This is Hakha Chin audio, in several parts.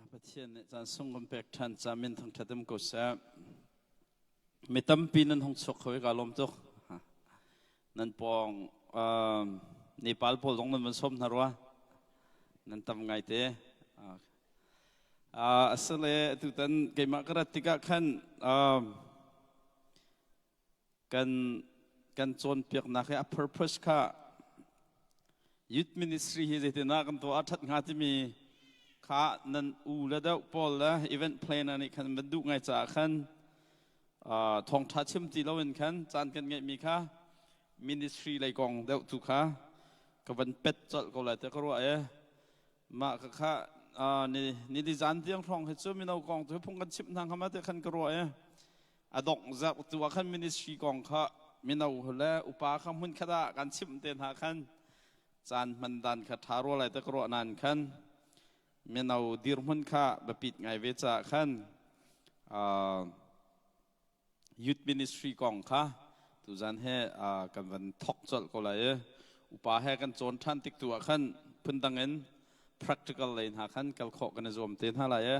Pathian nih caan sung kan pek ṭhan ca min thangṭhat um ko seh. Mi tampi nan hung chuak kho i kaa lawm tuk. Nan pawng Nepal pawl zong nan van sawm hna rua. Nan tam ngai te. Asile tutan keimah ka rat tikah khan kan kan cawnpiaknak hi a purpose kha youth ministry hi zeitinah kan tuah a ṭhat hnga timi kha nan u le deuh pawl le event planner nih khan van duh ngai caah khan thawngṭha chim ti loin khan caan kan ngeihmi kha ministry lei kong deuh tu kha ka van pet colh ko lai te ka ruah e. Mah ka kha ni ni zan tiang hrawng hi cu mino kong tu phung kan chimh hna hnga ma te khan ka ruah e. A dongh zarh tu ah khan ministry kong kha mino le upa kha hmun khat ah kan chimh te hna khan caan hman dan kha ṭha rua lai te ka ruah nain khan mino dirhmun kha biapit ngai ve caah khan youth ministry kong kha tuzan he kan van thok colh ko lai i upa he kan cawn ṭhan tik tu ah khan phundang in practical lei hna khan kal khawh kan i zuam te hna lai i.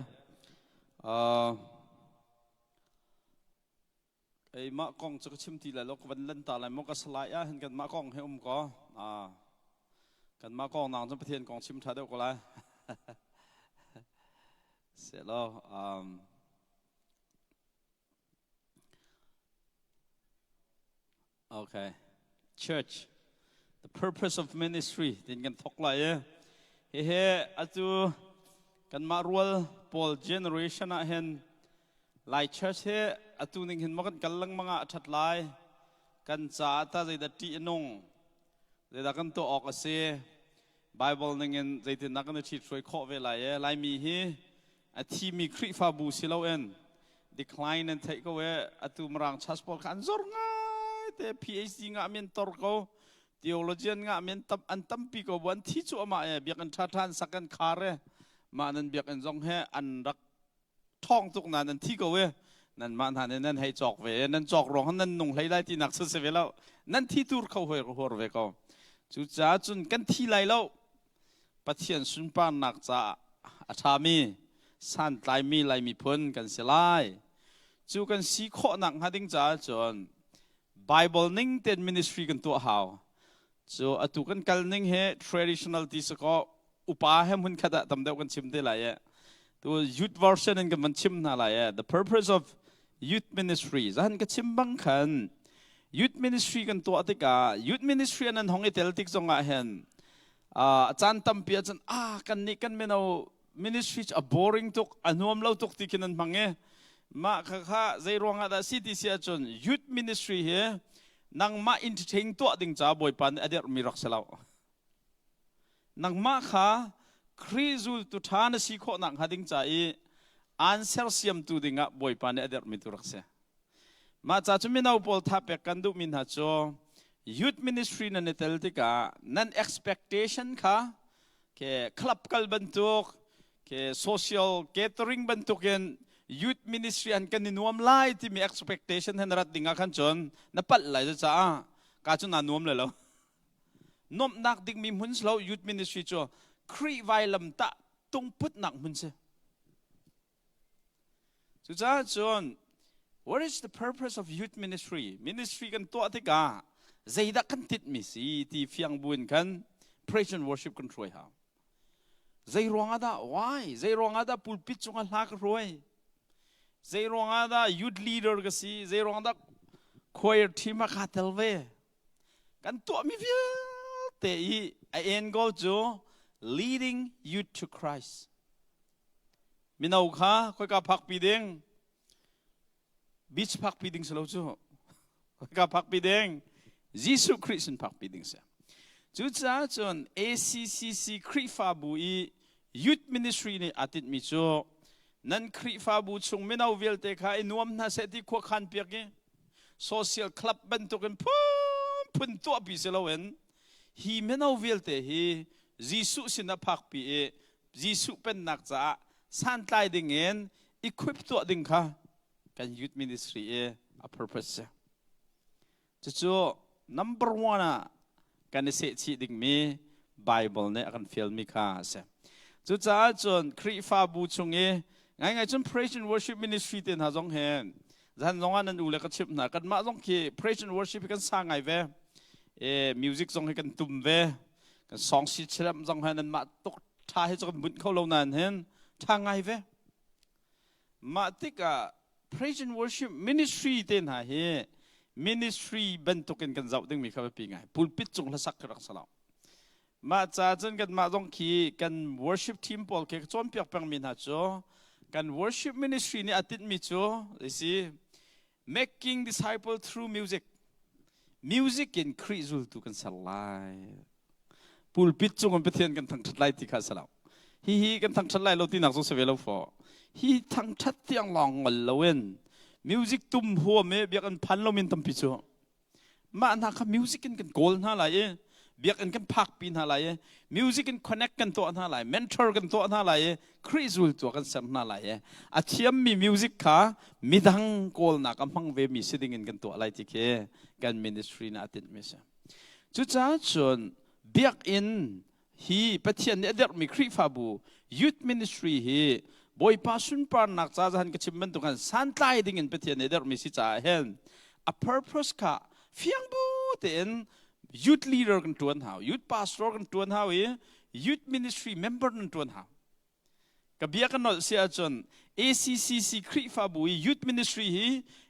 Keimah kong cu ka chim ti lai lo, ka van lan ta lai maw ka salai ah hin kanmah kong he um ko. Kanmah kong nang cu Pathian kong chim ṭha deuh ko lai. Selaw okay. Church, the purpose of ministry tin kan thok lai i hihi atu kanmah rual pawl generation ah hin Lai church hi atu ning hin maw kan kal lengmang ah a ṭhat lai, kan caah ta zeidah ṭih a nung, zeidah kan tuah awk a si, Bible ning in zeitindah kan i ṭhithruai khawh ve lai i Laimi hi a thimi Khrihfabu si loin decline an theih ko i atu Mirang church pawl kha an zor ngai te. PhD ngah mi an tor ko, theologian ngah mi an tampi ko bu an thi cu amah e biakinn ṭha ṭha an sak an khar e mah nan biakinn zong he an rak ṭhawng tuk na nan thi ko e nan mah hna nih nan hei cawk ve e nan cawk ruang nan nung hlei lai tinak si si ve lo, nan thi tur kho hoi hor ve ko. Cucaah cun kan thi lai lo. Pathian sunparnak caah a ṭhami santlaimi Lai miphun kan si lai. Cu kan si khawhnak hnga ding caah cun Bible ning tein ministry kan tuah hau. Cu atu kan kal ning hi traditional ti si kaw upa he hmun khat ah tam deuh kan chim te lai e. Tu youth version in kan van chim hna lai e. The purpose of youth ministry zahan ka chim bang khan youth ministry kan tuah tikah, youth ministry an hong i tel tik zong ah hin a caan tampi ahcun a kan nih kan mino ministry a boring tuk, a nuam lo tuk ti khin an hmang i mah kha kha zei ruangah dah si ti si ahcun youth ministry hi nangmah entertain tuah ding ca Bawipa nih a derhmi rak si lo. Nangmah kha Khrih zultu ṭha na si khawh nak hnga ding ca i aan sersiamtu dingah Bawipa nih a derhmi tu rak si. Mah ca cu mino pawl tha pek kan duhmi hna cu youth ministry nan i tel tikah nan expectation kha ke club kal bantuk ke social gathering bantukin youth ministry an kan i nuam lai timi expectation hen rat ding ah khan cun na palh lai caah ka cu naa nuam le lo. Nuamhnak dingmi hmun si lo. Youth ministry cu Khrih vailam tah tungputnak hmun si. Cucaah cun what is the purpose of youth ministry? Ministry kan tuah tikah zeidah kan titmi si ti fiang buin khan praise and worship kan hruai hau. Zei ruang ah dah, why? Zei ruang ah dah pulpit cungah hla ka hruai? Zei ruang ah dah youth leader ka si? Zei ruang dah choir team ah kaa tel ve? Kan tuahmi vialte i a end goal cu leading youth to Christ. Mino kha khoika phakpi ding? Beach phakpi ding si lo cu. Khoika phakpi ding? Jesuh Khrih sin phakpi ding si. Cucaah cun ACCC Khrihfabu i youth ministry nih aa tinhmi cu nan Khrihfabu chung mino vialte kha i nuam hna seh ti khuakhan piak i social club bantukin phunphun tuahpi si loin hi mino vialte hi Jesuh sin ah phakpi i Jesuh pennak caah santlai ding in equip tuah ding kha kan youth ministry i a purpose si. Cucu number one ah kan i sehchih dingmi Bible nih a kan fialmi kha a si. Cucaah cun Khrihfabu chung i ngaingai cun praise and worship ministry te hna zong he zan zong ah nan u le ka chimh hna. Kanmah zong khi praise and worship hi kan sa ngai ve. E, music zong hi kan tum ve. Kan song si chiram zong he nan mah tuk tha hi cu kan bunh kho lo nain hin tha ngai ve. Mah tikah praise and worship ministry te hna hi ministry bantukin kan zoh dingmi kha biapi ngai. Pulpit cung hlasak khi rak si lo. Mah ca cun kanmah zong khi kan worship team pawl khi ka cawnpiak pengmi hna cu kan worship ministry nih a tinhmi cu si making disciple through music. Music in Khrih zultu kan ser lai. Pulpit cung in Pathian kan thangṭhat lai ti kha si lo. Hihi kan thangṭhat lai lo tinak zong si ve lo faw. Hi thangṭhat tiang lawng ngol loin music tum huam i biakinn phan lomin tampi cu mah hna kha music in kan kawl hna lai i biakinn kan phakpi hna lai i music in connect kan tuah hna lai, mentor kan tuah hna lai i Khrih zultu kan ser hna lai i a thiammi music kha midang kawlnak a hmang ve mi si ding in kan tuah lai ti khi kan ministry na a tinhmi si. Cucaah cun biakinn hi Pathian nih a derhmi Khrihfabu youth ministry hi Bawipa sunparnak ca zahan ka chim bantuk khan santlai ding in Pathian nih a derhmi si caah hin a purpose kha fiang bu tein youth leader kan tuan hau, youth pastor kan tuan hau i youth ministry member nan tuan hau. Ka bia ka nolh si ahcun ACCC Khrihfabu i youth ministry hi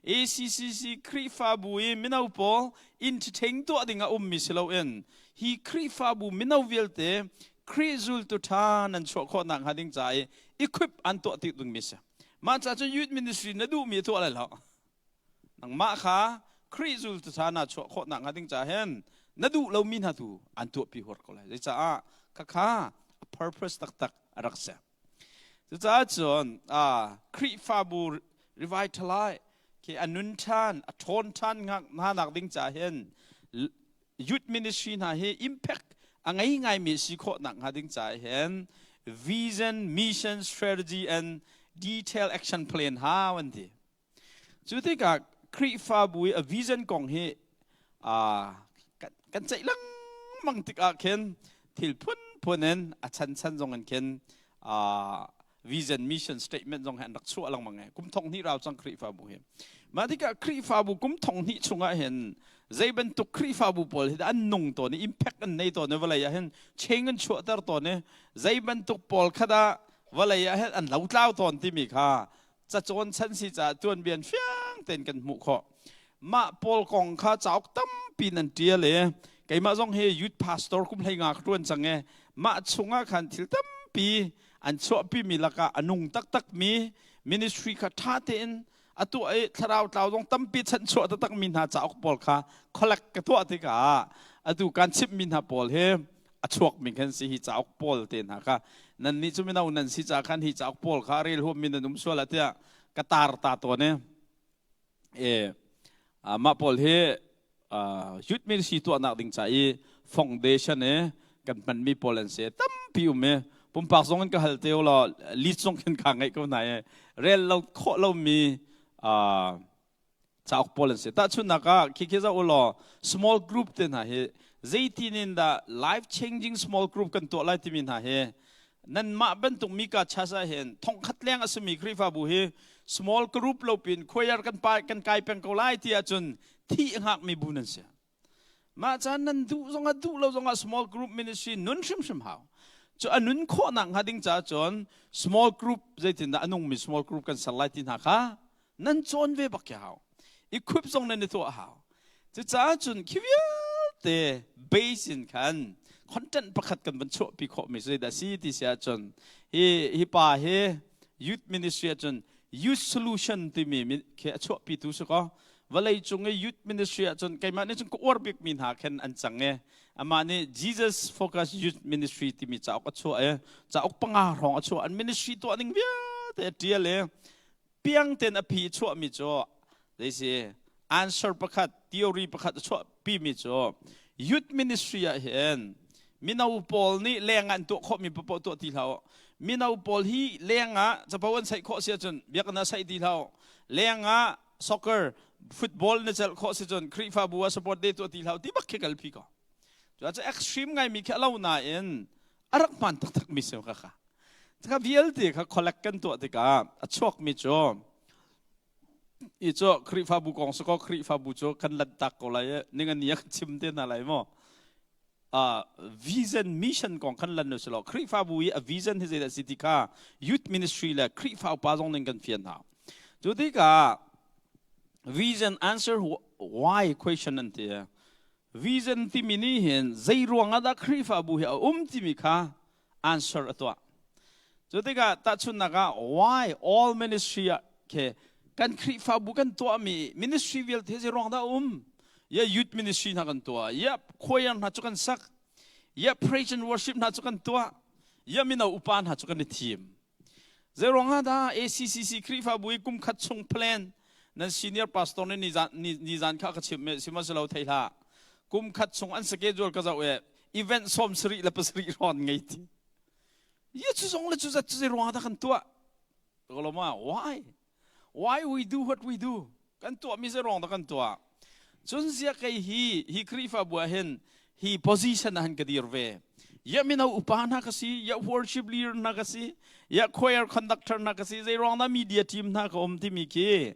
ACCC Khrihfabu i mino pawl entertain tuah ding a ummi si loin hi Khrihfabu mino vialte Khrih zultu ṭha nan chuah khawh nakhnga ding ca i equip an tuah ti dingmi si. Mah ca cun youth ministry na duhmi tuah lai lo. Nangmah kha Khrih zultu ṭha na chuah khawh nakhnga ding ca hin na duh lomi hna tu an tuahpi huar ko lai. Zeicah khakha a purpose taktak a rak si. Cucaah cun Khrihfabu revitalize khi a nun ṭhan, a ṭhawn ṭhan hna nak ding ca hin youth ministry hna hi impact a ngei ngaimi si khawh nak hnga ding ca hin vision, mission, strategy and detailed action plan hau an ti. Cu tikah Khrihfabu i a vision kong hi kan ceih lengmang tikah khin thil phunphun in a chanchan zong in khin vision mission statement zong hi an rak chuah lengmang i kum thong hnih rau cang Khrihfabu hi. Mah tikah Khrihfabu kum thong hnih chungah hin zei bantuk Khrihfabu pawl hi an nung tawn i impact an nei tawn i vawlei ah hin change an chuahter tawn i zei bantuk pawl kha dah vawlei ah hin an lotlau tawn timi kha cacawn chan si caah tuanbian fiang tein kan hmuh khawh. Mah pawl kong kha cauk tampi nan ṭial i keimah zong hi youth pastor kum 15 ka ṭuan cang i mah chungah khan thil tampi an chuahpimi lakah a nung taktakmi ministry kha ṭha tein a tuah i thlarau tlau zong tampi chanchuah taktakmi hna cauk pawl kha collect ka tuah tikah atu kan chimhmi hna pawl hi a chuakmi khan si. Hi cauk pawl te hna kha nan nih cu mino nan si ca khan hi cauk pawl kha rel huammi nan um sual ah tiah ka tar ta tawn e. E mah pawl hi youth ministry tuahnak ding ca i foundation e kan hmanmi pawl an si. Tampi um e, pumpak zong in ka hal te law lead zong khin ka ngaih ko na e, rel lo khawh lomi cauk pawl an si. Tahchunhnak ah khi khi zoh u law, small group te hna hi zeitin in dah life changing small group kan tuah lai timi hna hi nanmah bantuk mika chas ah hin thongkhat leng a simi Khrihfabu hi small group lo pin choir kan pa kan kai peng ko lai ti ahcun thih hngakmi bu nan si. Mah caan nan duh zongah duh lo zongah small group ministry nun hrimhrim hau. Cu a nun khawhnak hnga ding caah cun small group zeitindah a nungmi small group kan ser lai ti hna kha nan cawn ve bak hau. Equip zong nan i tuah hau. Cucaah cun khi vialte base in khan content pakhat kan van chuahpi khawhmi zeidah si ti si ahcun hi hi pa hi youth ministry ahcun youth solution timi khi a chuahpitu si kaw vawlei cung i youth ministry ahcun keimah nih cun ka uar bikmi hna khin an cang i amah nih Jesus Focus Youth Ministry timi cauk a chuah i cauk panga hrawng a chuah. An ministry tuah ning vialte a ṭial i piang ten a phi chuahmi cu zeisi answer pakhat, theory pakhat a chuahpimi cu youth ministry ah hin mino pawl nih leng ah an tuah khawhmi paoh tuah ti hlah. Mino pawl hi leng ah capo an saih khawh si ahcun biakinn ah saih ti hlah. Leng ah soccer, football na celh khawh si cun Khrihfabu ah support de tuah ti hlah ti bak khi kalpi ko. Cu extreme ngaimi khi a lo nain a rak hmaan taktak mi si ka kha. Kha vialte kha collect kan tuah tikah a chuakmi cu i cu Khrihfabu kong si kaw Khrihfabu cu kan lanhtak ko lai i ning an ni a kan chim te hna lai maw? Vision mission kong kan lan lo si lo Khrihfabu i a vision hi zeidah si ti kha youth ministry le Khrihfa upa zong ning kan fian hna. Cu tikah vision answer why question an ti. Vision timi nih hin zei ruang ah dah Khrihfabu hi a um timi kha answer a tuah. Cu tikah tahchunhnak ah why all ministry ah ke kan Khrihfabu kan tuahmi ministry vialte zei ruang dah a um? Ya youth ministry hna kan tuah, ya choir hna cu kan sak, ya praise and worship hna cu kan tuah, ya mino upa hna cu kan i thim. Zei ruang ah dah ACCC Khrihfabu i kum khat chung plan nan senior pastor nih nizan nizan kha ka chimh me sihmanhsehlaw thei hlah. Kum khat chung an schedule ka zoh i event 77 rawn ngei ti. Ye cu zong le cu zat cu zei ruang ah dah kan tuah? Koloma why? Why we do what we do? Kan tuahmi zei ruang dah kan tuah? Cun zia kei hi hi Khrihfabu ah hin hi position ah hin ka dir ve. Ya mino upa hna ka si, ya worship leader hna ka si, ya choir conductor hna ka si, zei ruang dah media team hna ka um timi khi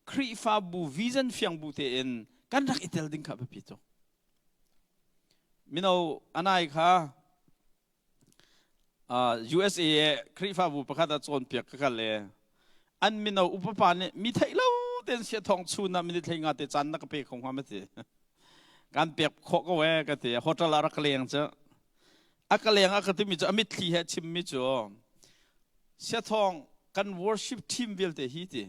Khrihfabu vision fiang bu tein kan rak i tel ding kha biapi tuk. Mino anai kha USA Khrihfabu pakhat ah cawnpiak ka kal i an mino upa pa nih mi theih lo tein sia thawng chun ah minute hlei nga te caan na ka pe kho hnga ma ti. Kan pek khawh ko eh ka ti. Hotel ah rak ka leng cu. A ka leng a ka timi cu a mitthli he chimmi cu sia thawng kan worship team vialte hi ti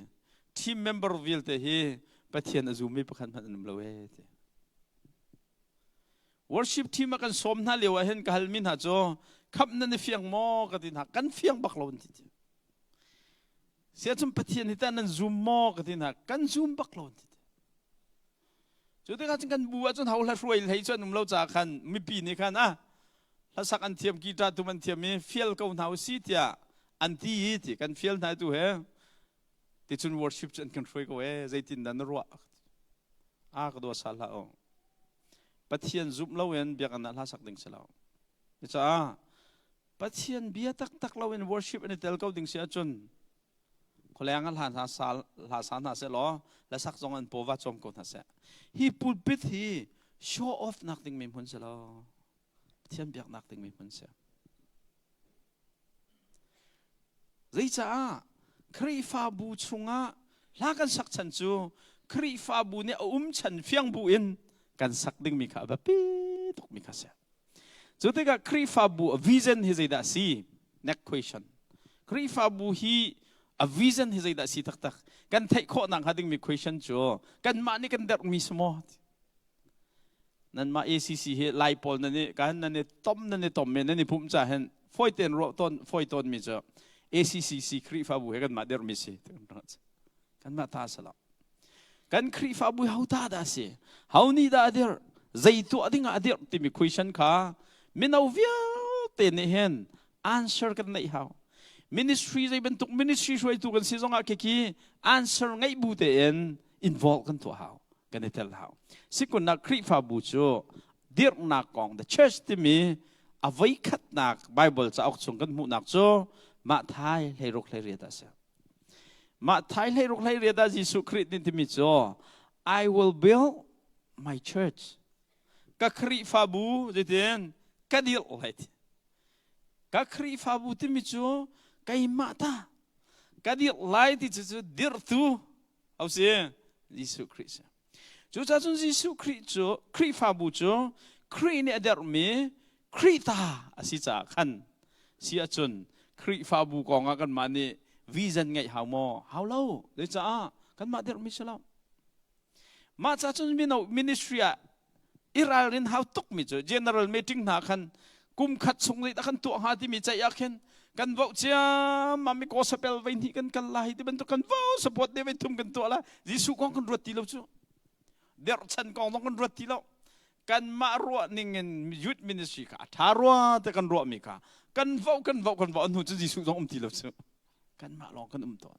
team member vialte hi Pathian a zummi pakhat hmanh an um lo eh ti. Worship team a kan sawm hna lio ah hin ka halmi hna cu khamh nan i fiang maw ka ti hna. Kan fiang bak lo an ti ti. Siacun Pathian hi tah nan zum maw ka ti hna. Kan zum bak lo an ti ti. Cu tikah cun kan bu ahcun ho hla hruai hlei cu an um lo caah khan mipi nih khan ah hlasak an thiam guitar tum an thiam i fial ko hna usi tiah an ti i ti kan fial hna tu he ticun worship cu an kan hruai ko ee zeitin dah na ruah a ka dua sal hlah o Pathian zumh loin biakinn ah hla sak ding si lo. Cucaah Pathian bia taktak loin worship an i tel ko ding si ahcun khualeng ah hla hna sa hla sa hna seh law hlasak zong an paw va cawm ko hna seh. Hi pulpit hi show off nak ding mi hmun si lo. Pathian biaknak ding mi hmun si. Zeicaah Khrihfabu chungah hla kan sak chan cu Khrihfabu nih a um chan fiang bu in kan sak dingmi kha a biapi tukmi kha si. Cu tikah Khrihfabu a vision hi zeidah a si? Next question. Khrihfabu hi a vision hi zeidah a si taktak? Kan theih khawh nak hnga dingmi question cu kanmah nih kan derhmi si maw? Nanmah ACC hi Lai pawl nan i kan nan i tom nan i tom i nan i pumh ca hin fawi tein ruah tawn fawi tawn mi cu ACCC Khrihfabu he kanmah dirhmi si kanmah ta si lo. Kan Khrihfabu ho ta dah si? Ho nih dah a dirh? Zei tuah ding ah a dirh timi question kha mino vialte nih hin answer kan neih hau. Ministry zei bantuk ministry hruaitu kan si zongah khikhi answer ngeih bu tein involve kan tuah hau. Kan i tel hau. Sikunnak Khrihfabu cu dirhnak kong the church timi a voikhatnak Bible cauk chung kan hmuhnak cu Matthai 16:28 ah si. Matthai 16:28 ah Jesuh Khrih nih timi cu I will build my church. Ka Khrihfabu zeitin ka dirh lai ti. Ka Khrihfabu timi cu keimah ta ka dirh lai ti cu dirhtu Ho si? Jesuh Khrih si. Cucaah cun Jesuh Khrih cu Khrihfabu cu Khrih nih a derhmi Khrih ta a si caah khan si ahcun Khrihfabu kong ah kanmah nih vision ngeih hau maw? Hau lo. Zeicah? Kanmah derhmi si lo. Mah ca cun mino ministry ah i ralrin hau tukmi cu general meeting hna khan kum khat chung nih kan tuah hnga timi ceih ah khin kan voh ciammam mi gospel vei hnih kan kal lai ti bantuk kan vo support de vei thum kan tuah lai. Jesuh kong kan ruat ti lo cu, derchan kong zong kan ruat ti lo. Kanmah ruah ning in youth ministry kha a ṭha rua te kan ruahmi kha kan voh kan voh kan voh hnu cu Jesuh zong um ti lo cu, kanmah lawng kan um tawn.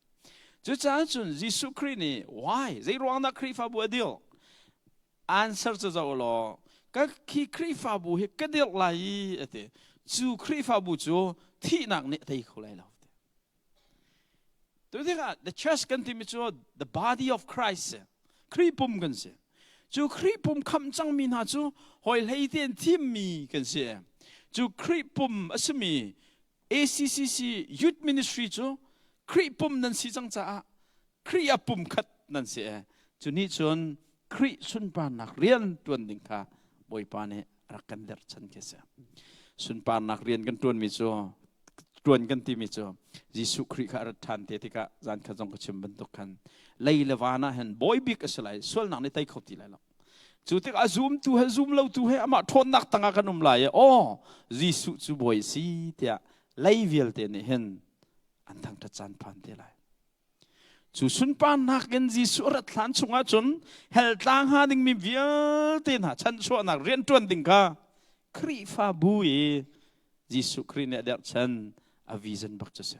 Cucaah cun Jesuh Khrih nih why, zei ruang dah Khrihfabu a dir? Answer cu zoh law, ka khi Khrihfabu hi ka dirh lai i a ti. Cu Khrihfabu cu Thihnak nih a tei kho lai lo. Tu tikah the church kan timi cu the body of Christ, Khrih pum kan si. Cu Khrih pum khamh cangmi hna cu hawi hlei tein thimmi kan si. Cu Khrih pum a simi ACCC Youth Ministry cu Khrih pum nan si cang caah Khrih ah pum khat nan si. Cu nih cun Khrih sunparnak rian ṭuan ding kha Bawipa nih a rak kan derchan khi a si. Sunparnak rian kan ṭuanmi cu ṭuan kan timi cu Jesuh Khrih kha a rat ṭhan te tikah zan khat zong ka chim bantuk khan lei le van ah hin bawi bik a si lai, sualnak nih tei kho ti lai lo. Cu tikah a zumtu he zum lotu he amah ṭhawnnak tangah kan um lai i aw, Jesuh cu bawi a si tiah lei vialte nih hin an thangṭhat caan phan te lai. Cu sunparnak in Jesuh a rat hlan chungah cun hell tla hnga dingmi vialte hna chanchuahnak rianṭuan ding kha Khrihfabu i Jesuh Khrih nih a derhchan a vision bak cu a si.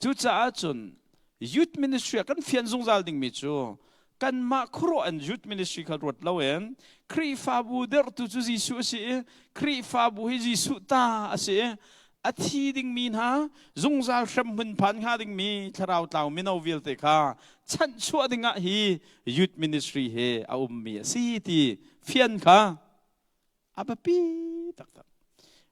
Cucaah cun youth ministry ah kan fian zungzal dingmi cu kanmah khuaruah in youth ministry kha ruat loin Khrihfabu derhtu cu Jesuh a si i Khrihfabu hi Jesuh ta a si i a thi dingmi hna zungzal hremhmun phan hnga dingmi thlarau tlau mino vialte kha chanhchuah dingah hi youth ministry he a ummi a si ti fian kha a biapi taktak.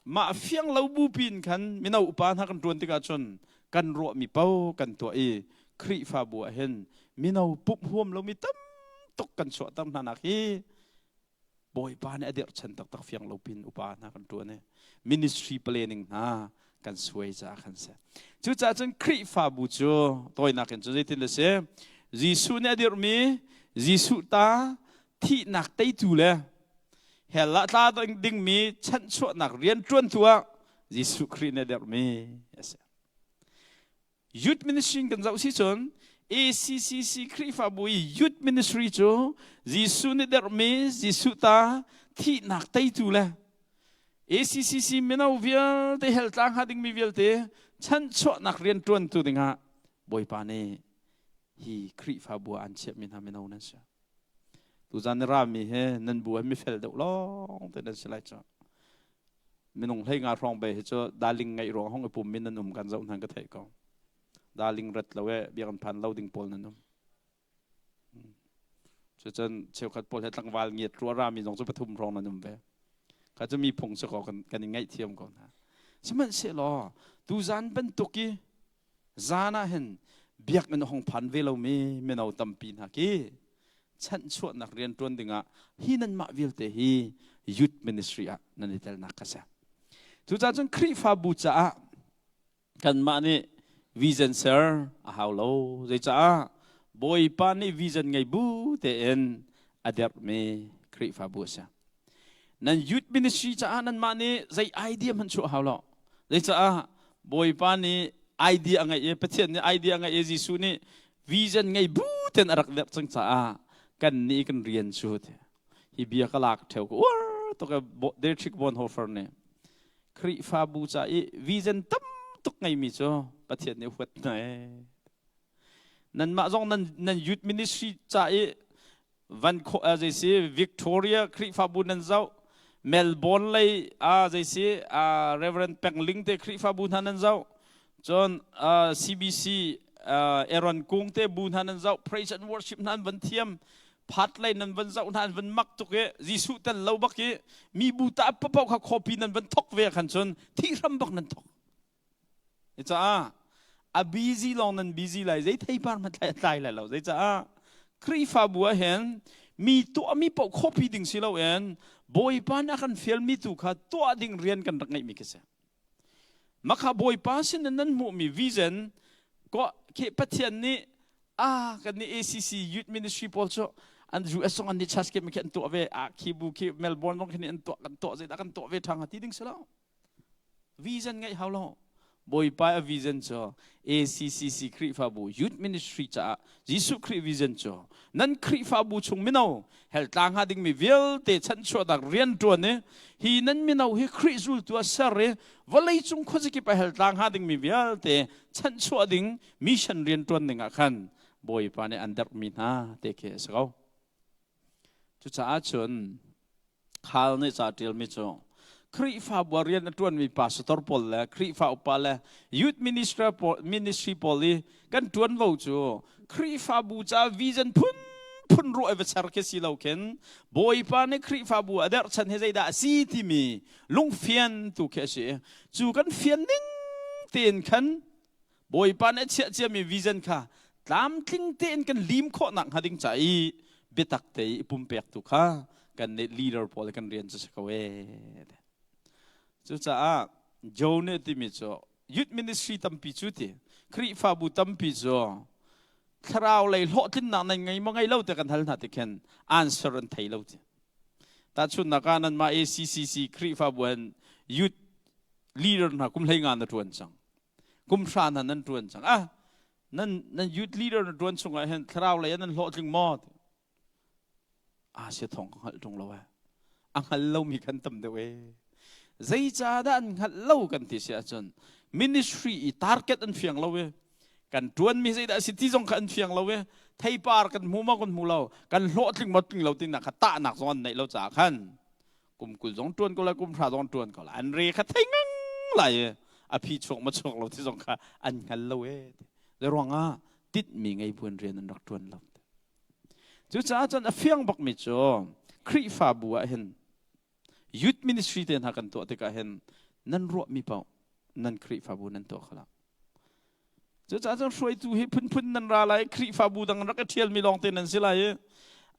Mah fiang lo bupi in khan mino upa hna kan ṭuan tikah cun kan ruahmi paoh kan tuah i Khrihfabu ah hin mino pumh huam lomi tam tuk kan chuahter hna nak hi Bawipa nih a dirhchan taktak. Fiang lo pin upa hna kan ṭuan i ministry planning hna kan suai caah khan si. Cucaah cun Khrihfabu cu tawinak in cu zeitin a si? Jesuh nih a dirhmi, Jesuh ta, thihnak teitu le hell ah tla dingmi chanhchuahnak rianṭuantu ah Jesuh Khrih nih a dirhmi a si. Youth ministry kan zoh si cun ACCC Khrihfabu i youth ministry cu Jesuh nih derhmi, Jesuh ta, thihnak teitu le ACCC mino vialte hell tla hnga dingmi vialte chanchuahnak rian ṭuantu dingah Bawipa nih hi Khrihfabu ah an chiahmi hna mino nan si. Tuzan ni rami he nan bu he mifel deuh lawng te nan si lai cu. Minung 15 hrawng be hi cu darling ngaih ruang hong i pum min nan um kan zoh hnan ka theih ko. Darling rat lo e biakinn phan lo ding pawl nan um. Cucun cheukhat pawl he tlangval ngiat rua rami zong cu pathum hrawng nan um ve. Kha cu mi phung si ko, kan i ngaihthiam ko hna. Sihmanhsehlaw tuzan bantuk i zan ah hin biakinn hong phan ve lomi mino tampi hna khi chanhchuahnak rian ṭuan dingah hi nanmah vialte hi youth ministry ah nan i telnak kha si. Cucaah cun Khrihfabu caah kanmah nih vision ser a hau lo. Zeicaah? Bawipa nih vision ngei bu tein a derhmi Khrihfabu a si. Nan youth ministry caah nanmah nih zei idea hmanh chuah hau lo. Zeicaah? Bawipa nih idea a ngeih i Pathian nih idea a ngeih i Jesuh nih vision ngei bu ten a rak derh cang caah kan nih kan rian cu hi bia ka lak theo ka uar tuk. Dietrich Bonhoeffer nih Khrihfabu ca i vision tam tuk ngeimi cu Pathian nih huat hna ee. Nanmah zong nan youth ministry ca i van zei si Victoria Khrihfabu nan zoh, Melbourne lei zei si Reverend Pengling te Khrihfabu hna nan zoh, cun CBC Aaron Kung te bu hna nan zoh, praise and worship hna an van thiam, phat lei nan van zoh hna an van mak tuk i Jesuh tel lo bak i mi bu ta papaw kha copy nan van thok ve khan cun thih hram bak nan thok. Caah a busy lawng nan busy lai, zei theipar hmanh tlai tlai lai lo. Zeicaah? Khrihfabu ah hin mi tuahmi paoh copy ding si loin Bawipa nih a kan fialmi tu kha tuah ding rian kan rak ngeihmi khi si. Makha Bawipa sin in nan hmuhmi vision ko khi Pathian nih a kan nih ACC Youth Ministry pawl cu an US zong an ni church khi an tuah ve a khi bu khi Melbourne zong khi an tuah, kan tuah zeidah kan tuah ve ṭhang ti ding si lo. Vision ngeih hau lo. Bawipa a vision cu ACCC Khrihfabu Youth Ministry caah Jesuh Khrih vision cu nan Khrihfabu chung mino hell tla hnga dingmi vialte chanchuahnak rian ṭuan i hi nan mino hi Khrih zultu ah ser i vawleicung khuazakip ah hell tla hnga dingmi vialte chanchuah ding mission rian ṭuan ding ah khan Bawipa nih an derhmi hna te khi a si ko. Cucaah cun Khal nih ca ṭialmi cu. Khrihfabu ah rian a ṭuanmi pastor pawl le Khrihfa upa le youth minister pawl, ministry pawl i kan ṭuanvo cu Khrihfabu ca vision phunphun ruah i va ser khi si lo khin Bawipa nih Khrihfabu a derhchan hi zeidah a si timi lungfian tu khi a si. Cu kan fian ning tein khan Bawipa nih a chiah ciami vision kha tlamtling tein kan lim khawh nak hnga ding ca i biatak te i pumpek tu kha kan nih leader pawl kan rian cu si ko ee. Cucaah Joe nih timi cu youth ministry tampi cu ti Khrihfabu tampi cu thlarau lei hlawhtlinnak nan ngei maw ngei lo te kan hal hna ti khin answer an thei lo ti. Tahchunhnak ah nanmah ACCC Khrihfabu an youth leader hna kum hlei nga na ṭuan cang. Kum hra hna nan ṭuan cang. Ah nan nan youth leader na ṭuan chungah hin thlarau lei ah nan hlawhtling maw? Asia thawng ka hngalh ṭung lo eh. A hngal lomi kan tam deuh eh. Zeicahdah an hngalh lo kan ti si ahcun ministry i target an fiang lo eh. Kan ṭuanmi zeidah a si ti zong kha an fiang lo eh. Theipar kan hmu maw kan hmu lo, kan hlawhtling maw tling lo tinak kha tahnak zong an neih lo caah khan kum 20 zong ṭuan ko lai, kum 10 zong ṭuan ko lai. An re kha thei ngang lai eh. A phi chuak ma chuak lo ti zong kha an hngal lo eh. Ruangah titmi ngei buan rian an rak ṭuan lo. Cucaah cun a fiang bakmi cu Khrihfabu ah hin youth ministry te hna kan tuah tikah hin nan ruahmi paoh nan Khrihfabu nan tuah kho lo. Cucaah cun hruaitu hi phunphun nan ra lai, Khrihfabu dang rak i ṭhialmi lawng te nan si lai i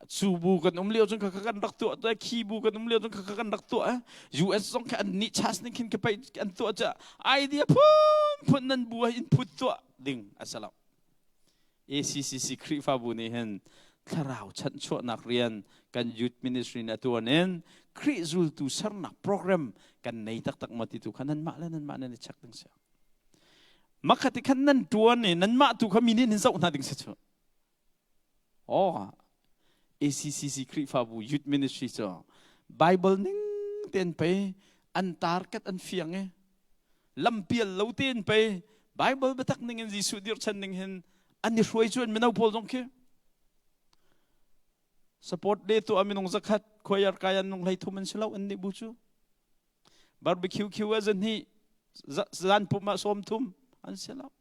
cu bu kan um lio cun khakha kan rak tuah te khi bu kan um lio cun khakha kan rak tuah US zong kha an nih chas ning khin ka pei an tuah ca idea phunphun nan bu ah input tuah ding a si lo. ACCC Khrihfabu nih hin thlarau chanhchuahnak rian kan youth ministry nih a tuan in Khrih zultu sernak program kan nei taktak maw ti tu kha nanmah le nanmah nan i check ding si. Makhat i khan nan tuan i nanmah tu kha mi nih nan zoh hna ding si cu. Oh, ACCC Khrihfabu youth ministry cu Bible ning tein pei an target an fiang i lampial lo tein pei Bible biatak ning in Jesuh dirchan ning hin an i hruai cu an mino pawl zong khi support de tu minung zakhat choir kai an nung hlei thum an si lo an nih bu cu barbecue khiu a zan zan pum ah sawm thum an si lo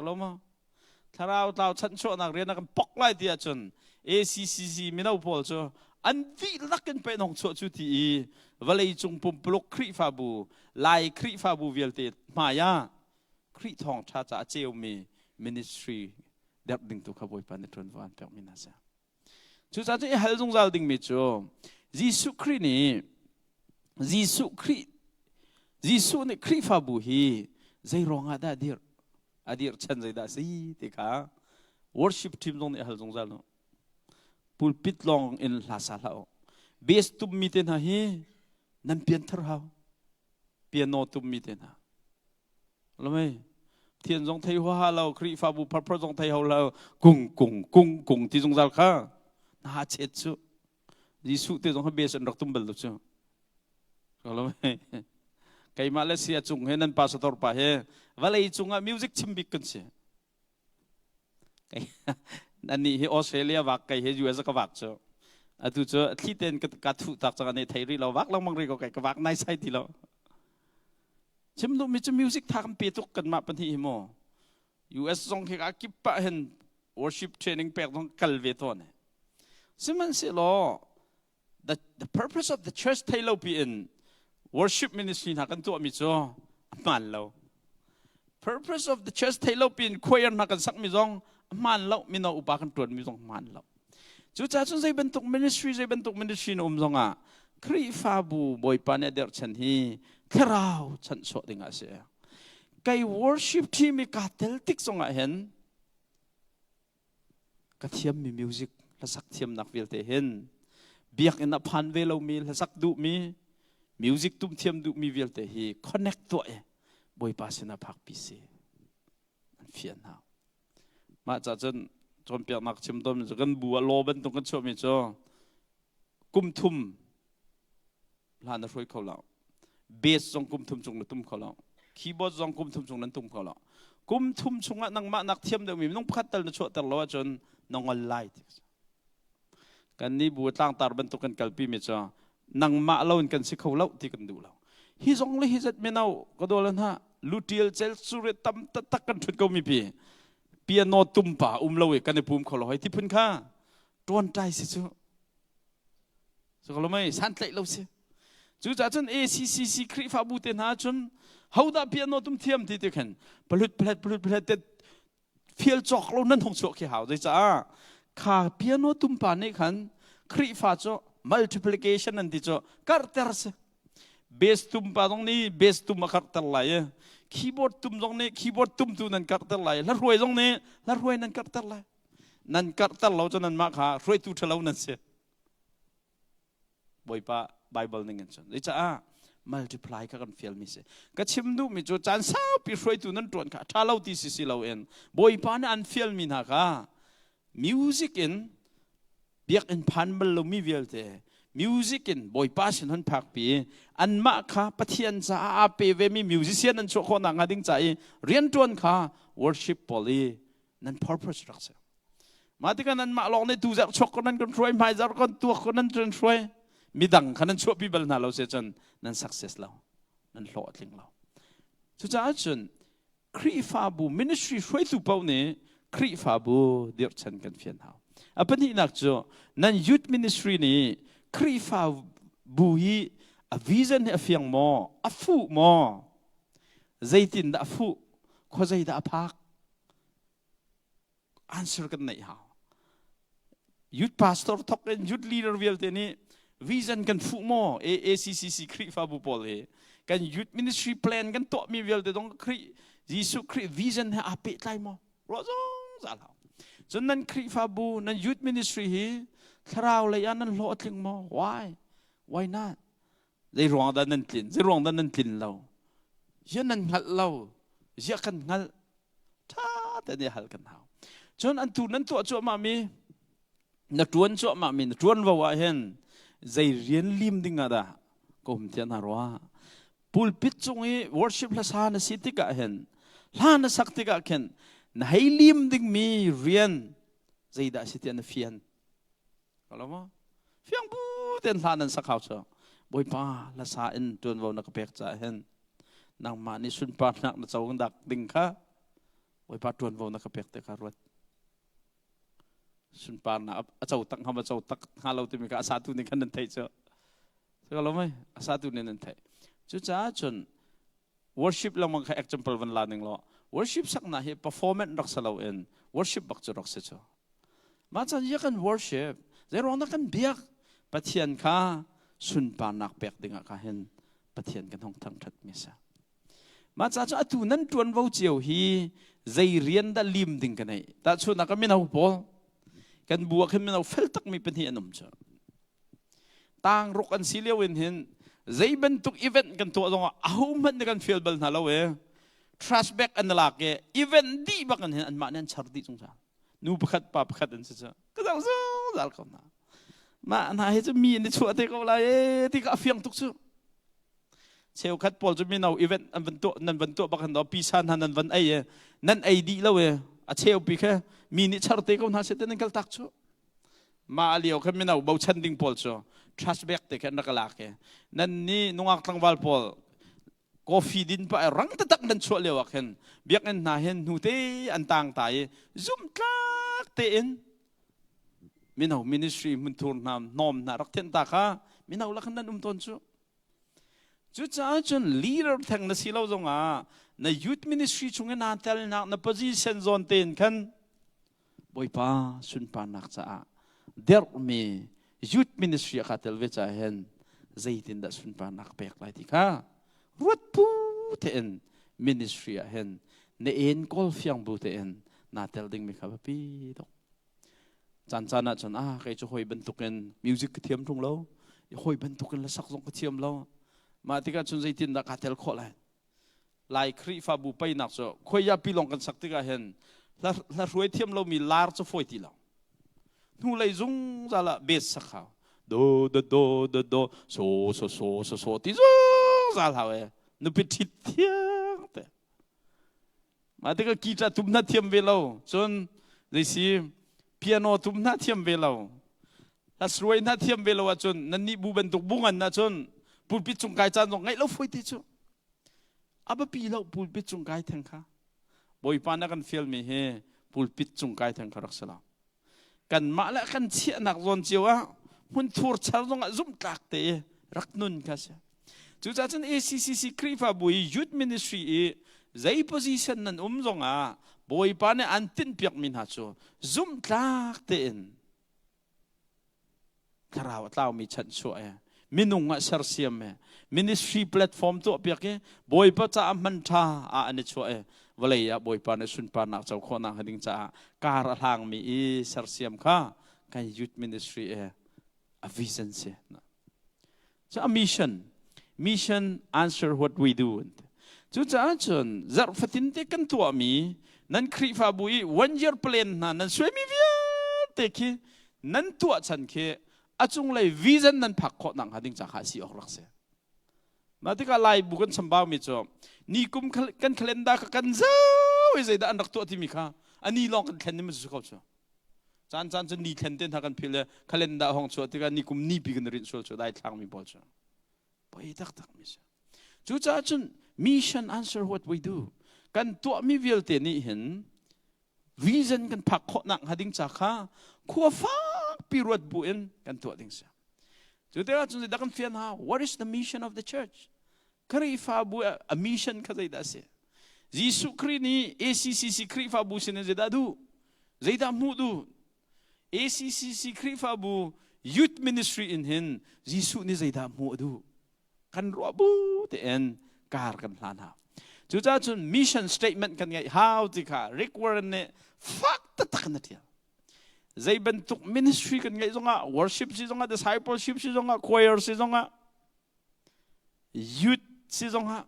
Lo ma? Thlarau tlau chanchuahnak rian a kan pok lai ti ahcun ACCC mino pawl cu an dihlak in pe nong chuah cu ti i vawlei cung pumpuluk Khrihfabu Lai Khrihfabu vialte hmai ah Khrih thawngṭha ca a ceumi ministry derh ding tu kha Bawipa nih ṭuanvo an pekmi hna si. Cucaah cun i hal zungzal dingmi cu Jesuh Khrih nih Jesuh Khrih Jesuh nih Khrihfabu hi zei ruangah dah dirh a dirh chan zeidah a si ti kha worship team zong nih a hal zungzal no. Pulpit lawng in hla sa hlah u. Bass tummi te hna hi nan pianthar hau. Piano tummi te hna. Lamei thian zong thei huaha lo Khrihfabu pharphar zong thei ho lo kung kung kung kung ti zungzal kha na chet cu Jesuh te zong ha bes an rak tum bal lo cu lamei keimah le sia cung he nan pastor pa he vawlei cungah music chim bik kan si Anih hi Australia vak kei hi US ka vak cu. Atu cu thli ten ka thuh tak cang ani thei rih lo vak lengmang rih ko kai ka vak nai sai ti lo. Chim duhmi cu music tha kan pe tuk kanmah pahnih hi mu. US zong khi ka kip pah hin worship training pek zong kal ve tawn. Sihmanhsehlaw the purpose of the church thei lo pi in worship ministry hna kan tuahmi cu a hmaan lo. Purpose of the church thei lo pi in choir hna kan sakmi zong a hmaan lo, mino upa kan tuanmi zong hmaan lo. Cucaah cun zei bantuk ministry zei bantuk ministry na um zongah Khrihfabu Bawipa nih a derhchan hi thlarau chanhchuah ding ah a si. Kei worship team i kaa tel tik zongah hin Ka thiammi music hlasak thiamnak vialte hin biakinn ah phan ve lomi hlasak duhmi music tum thiam duhmi vialte hi connect tuah i Bawipa sinah phakpi si an fian hna. Mah ca cun cawnpiaknak chim tawnmi cu kan bu ah law bantuk kan chuahmi cu kum thum hla na hruai kho lo bass zong kum thum chung na tum kho lo keyboard zong kum thum chung nan tum kho lo kum thum chungah nangmah nak thiam deuhmi minung pakhat tal na chuahter lo ahcun na ngol lai ti kan nih bu tlangtar bantuk kan kalpi mi cu. Nangmah lo in kan si kho lo ti kan duh lo. Hi zong le hi zat mino ka dawlan hna lutial cel sure tam taktak kan thut ko mi pi piano tumpa um lo i kan i pum kho lo hoi ti phun kha tuan tai si cu so ko lo mei san tlaih lo si. Cucaah cun ACCC Khrihfabu te hna cun hodah piano tum thiam ti ti khan palut palet palut palet te fial cawk lo nan hong chuah khi hau. Zeicah kha piano tumpa nih khan Khrihfa cu multiplication an ti cu karhter si. Bass tumpa zong nih bass tum a karhter lai i keyboard tum zong nih keyboard tum tu nan karhter lai, hla hruai zong nih hla hruai nan karhter lai. Nan karhter lo cu nanmah kha hruaitu ṭhalo nan si. Bawipa Bible ning in cun. Zeicah multiply kha kan fialmi si. Ka chim duhmi cu caan saupi hruaitu nan ṭuan kha ṭha lo ti si si loin Bawipa nih an fialmi hna kha music in biakinn phan bal lomi vialte music in Bawipa sin hun phakpi, anmah kha Pathian caah aa pe vemi musician an chuah khawh nakhnga ding ca i rianṭuan kha worship pawl i nan purpose rak si. Mah tikah nanmah lawng nih tu zarh chuak ko nan kan hruai, hmai zarh kan tuak ko nan kan hruai, midang kha nan chuahpi bal hna lo si cun nan success lo, nan hlawh a tling lo. Cucaah cun Khrihfabu ministry hruaitu paoh nih Khrihfabu dirhchan kan fian hau. A pahnihnak cu nan youth ministry nih Khrihfabu hi a vision hi a fiang maw, a fuh maw, zeitin dah a fuh, khuazei dah a phak, answer kan neih hau. Youth pastor thok in youth leader vialte nih vision kan fuh maw? AACCC Khrihfabu pawl hi kan youth ministry plan kan tuahmi vialte dong Khrih Jesuh Khrih vision he aa pehtlai maw? Ruah zungzal hau. Cun nan Khrihfabu nan youth ministry hi thlarau lei ah nan hlawh a tling maw? Why? Why not? Zei ruang dah nan tlin? Zei ruang dah nan tlin lo? Ziah nan hngalh lo? Ziah kan hngalh? Ṭha tein i hal kan hau. Cun an tu nan tuah cuahmah mi, na ṭuan cuahmah mi, na ṭuanvo ah hin zei rian lim ding ah dah ka um tiah na ruah? Pulpit cung i worship hlasa na si tikah hin, hla na sak tikah khin na hei lim dingmi rian zeidah si tiah na fian? Lo maw? Fiang bu tein hla nan sak hau cu. Bawipa hlasa in ṭuanvo na ka pek caah hin nangmah nih sunparnak na co dak ding kha Bawipa ṭuanvo na ka pek te kha ruat. Sunparnak a co tak hnga ma co tak hnga lo timi kha a satu nih khan nan theih cu. Lo mei? A satu nih nan theih. Cucaah cun worship lengmang kha example van la ning law worship saknak hi performance rak si loin worship bak cu rak si cu. Mah caan hi kan worship, zeiruang dah kan biak? Pathian kha sunparnak pek dingah kha hin Pathian kan hong thangṭhat mi si. Mah ca cu atu nan ṭuanvo cio hi zei rian dah lim ding ka neih? Tahchunhnak ah mino pawl kan bu ah khin mino fel takmi pahnih an um cu. Tang ruk an si lio in hin zei bantuk event kan tuah zongah ahohmanh nih kan fial bal hna lo e. Trash bag an lak i event dih bak in hin anmah nih an char dih zungzal. Nu pakhat pa pakhat an si cu ka zoh zungzal ko hna. Mah hna hi cu mi an i chuah te ko lai e ti ka a fiang tuk cu. Cheukhat pawl cu mino event an van tuah nan van tuah bak han do pisa hna nan van ei e nan ei dih lo e a cheupi khe mi nih char te ko hna se te nan kal tak cu. Mah lio khe mino bochan ding pawl cu trash bag te khe an rak lak e nan ni nungak tlangval pawl coffee din pa rang taktak nan chuah lio ah khin biakinn hna hin hnu te an tang ta i zumhtlak tein mino ministry hmunthur hna hnawm hna rak thianh ta kha mino lakhan nan um tawn cu. Cucaah cun leader theng na si lo zongah na youth ministry chung i naa telnak na position zawn tein khan Bawipa sunparnak caah derhmi youth ministry a ka tel ve caah hin zeitindah sunparnak pek lai ti kha ruat bu tein ministry ah hin na en kawl fiang bu tein naa tel dingmi kha biapi tuk. Caan caan ah cun ah kei cu hawi bantukin music ka thiam ṭung lo, hawi bantukin hlasak zong ka thiam lo, mah tikah cun zeitindah kaa tel khawh lai? Lai Khrihfabu peinak cu khuaiya pilawng kan sak tikah hin hla hruai thiam lomi lar cu fawi ti lo. Hnulei zungzal ah beat sak hau. Do do do do do so so so so so ti zungzal hau e. Nupi ṭhit thiang te. Mah tikah guitar tum hna thiam ve lo. Cun zeisi piano tum hna thiam ve lo. Hlasruai hna thiam ve lo ahcun nan nih bu bantuk bu ngan ahcun pulpit cung kai caan zong ngeih lo foi ti cu. A biapi lo pulpit cung kai theng kha. Bawipa na kan fialmi hi pulpit cung kai theng kha rak si lo. Kanmah le kan chiahnak zawn cio ah hmunthur char zong ah zumhtlak te i rak nun kha si. Cucaah cun ACCC Khrihfabu i youth ministry i zei position nan um zong ah Bawipa nih an tinhpiakmi hna cu zumhtlak tein thlarau a tlaumi chanhchuah e minung ah sersiam e ministry platform tuahpiak i Bawipa caah hman ṭha ah an i chuah i vawlei ah Bawipa nih sunparnak co khawhnak ding caah kar a hlangmi i sersiam kha kan youth ministry e a vision si. So a mission, mission answer what we do. Cucaah cun zarh fatin te kan tuahmi nan Khrihfabu i one year plan hna nan suaimi vialte khi nan tuah chan khi a cunglei vision nan phak khawh nak hnga ding ca kha si awk rak si. Mah tikah Lai bu kan chambau mi cu ni kum kan calendar kha kan zau i zeidah an rak tuah timi kha ani lawng kan thlen ni su ko cu. Caan caan cu ni thlen te hna kan phil le calendar hong chuah tikah ni kum ni pi kan rinh sual cu dai thlang mi pawl cu. Poi taktak mi si. Cucaah cun mission answer what we do. Kan tuahmi vialte nih hin vision kan phak khawhnak hnga ding ca kha khua fakpi ruat bu in kan tuah ding si. Cu tikah cun zeidah kan fian hau? What is the mission of the church? Khrihfabu a mission kha zeidah a si? Jesuh Khrih nih ACCC Khrihfabu sin in zeidah duh? Zeidah hmuh duh? ACCC Khrihfabu youth ministry in hin Jesuh nih zeidah hmuh a duh? Kan ruah bu tein kar kan hlan hau. Cucaah cun mission statement kan ngeih hau ti kha Rick Warren nih fak taktak in a ṭial. Zei bantuk ministry kan ngeih zongah worship si zongah discipleship si zongah choir si zongah youth si zongah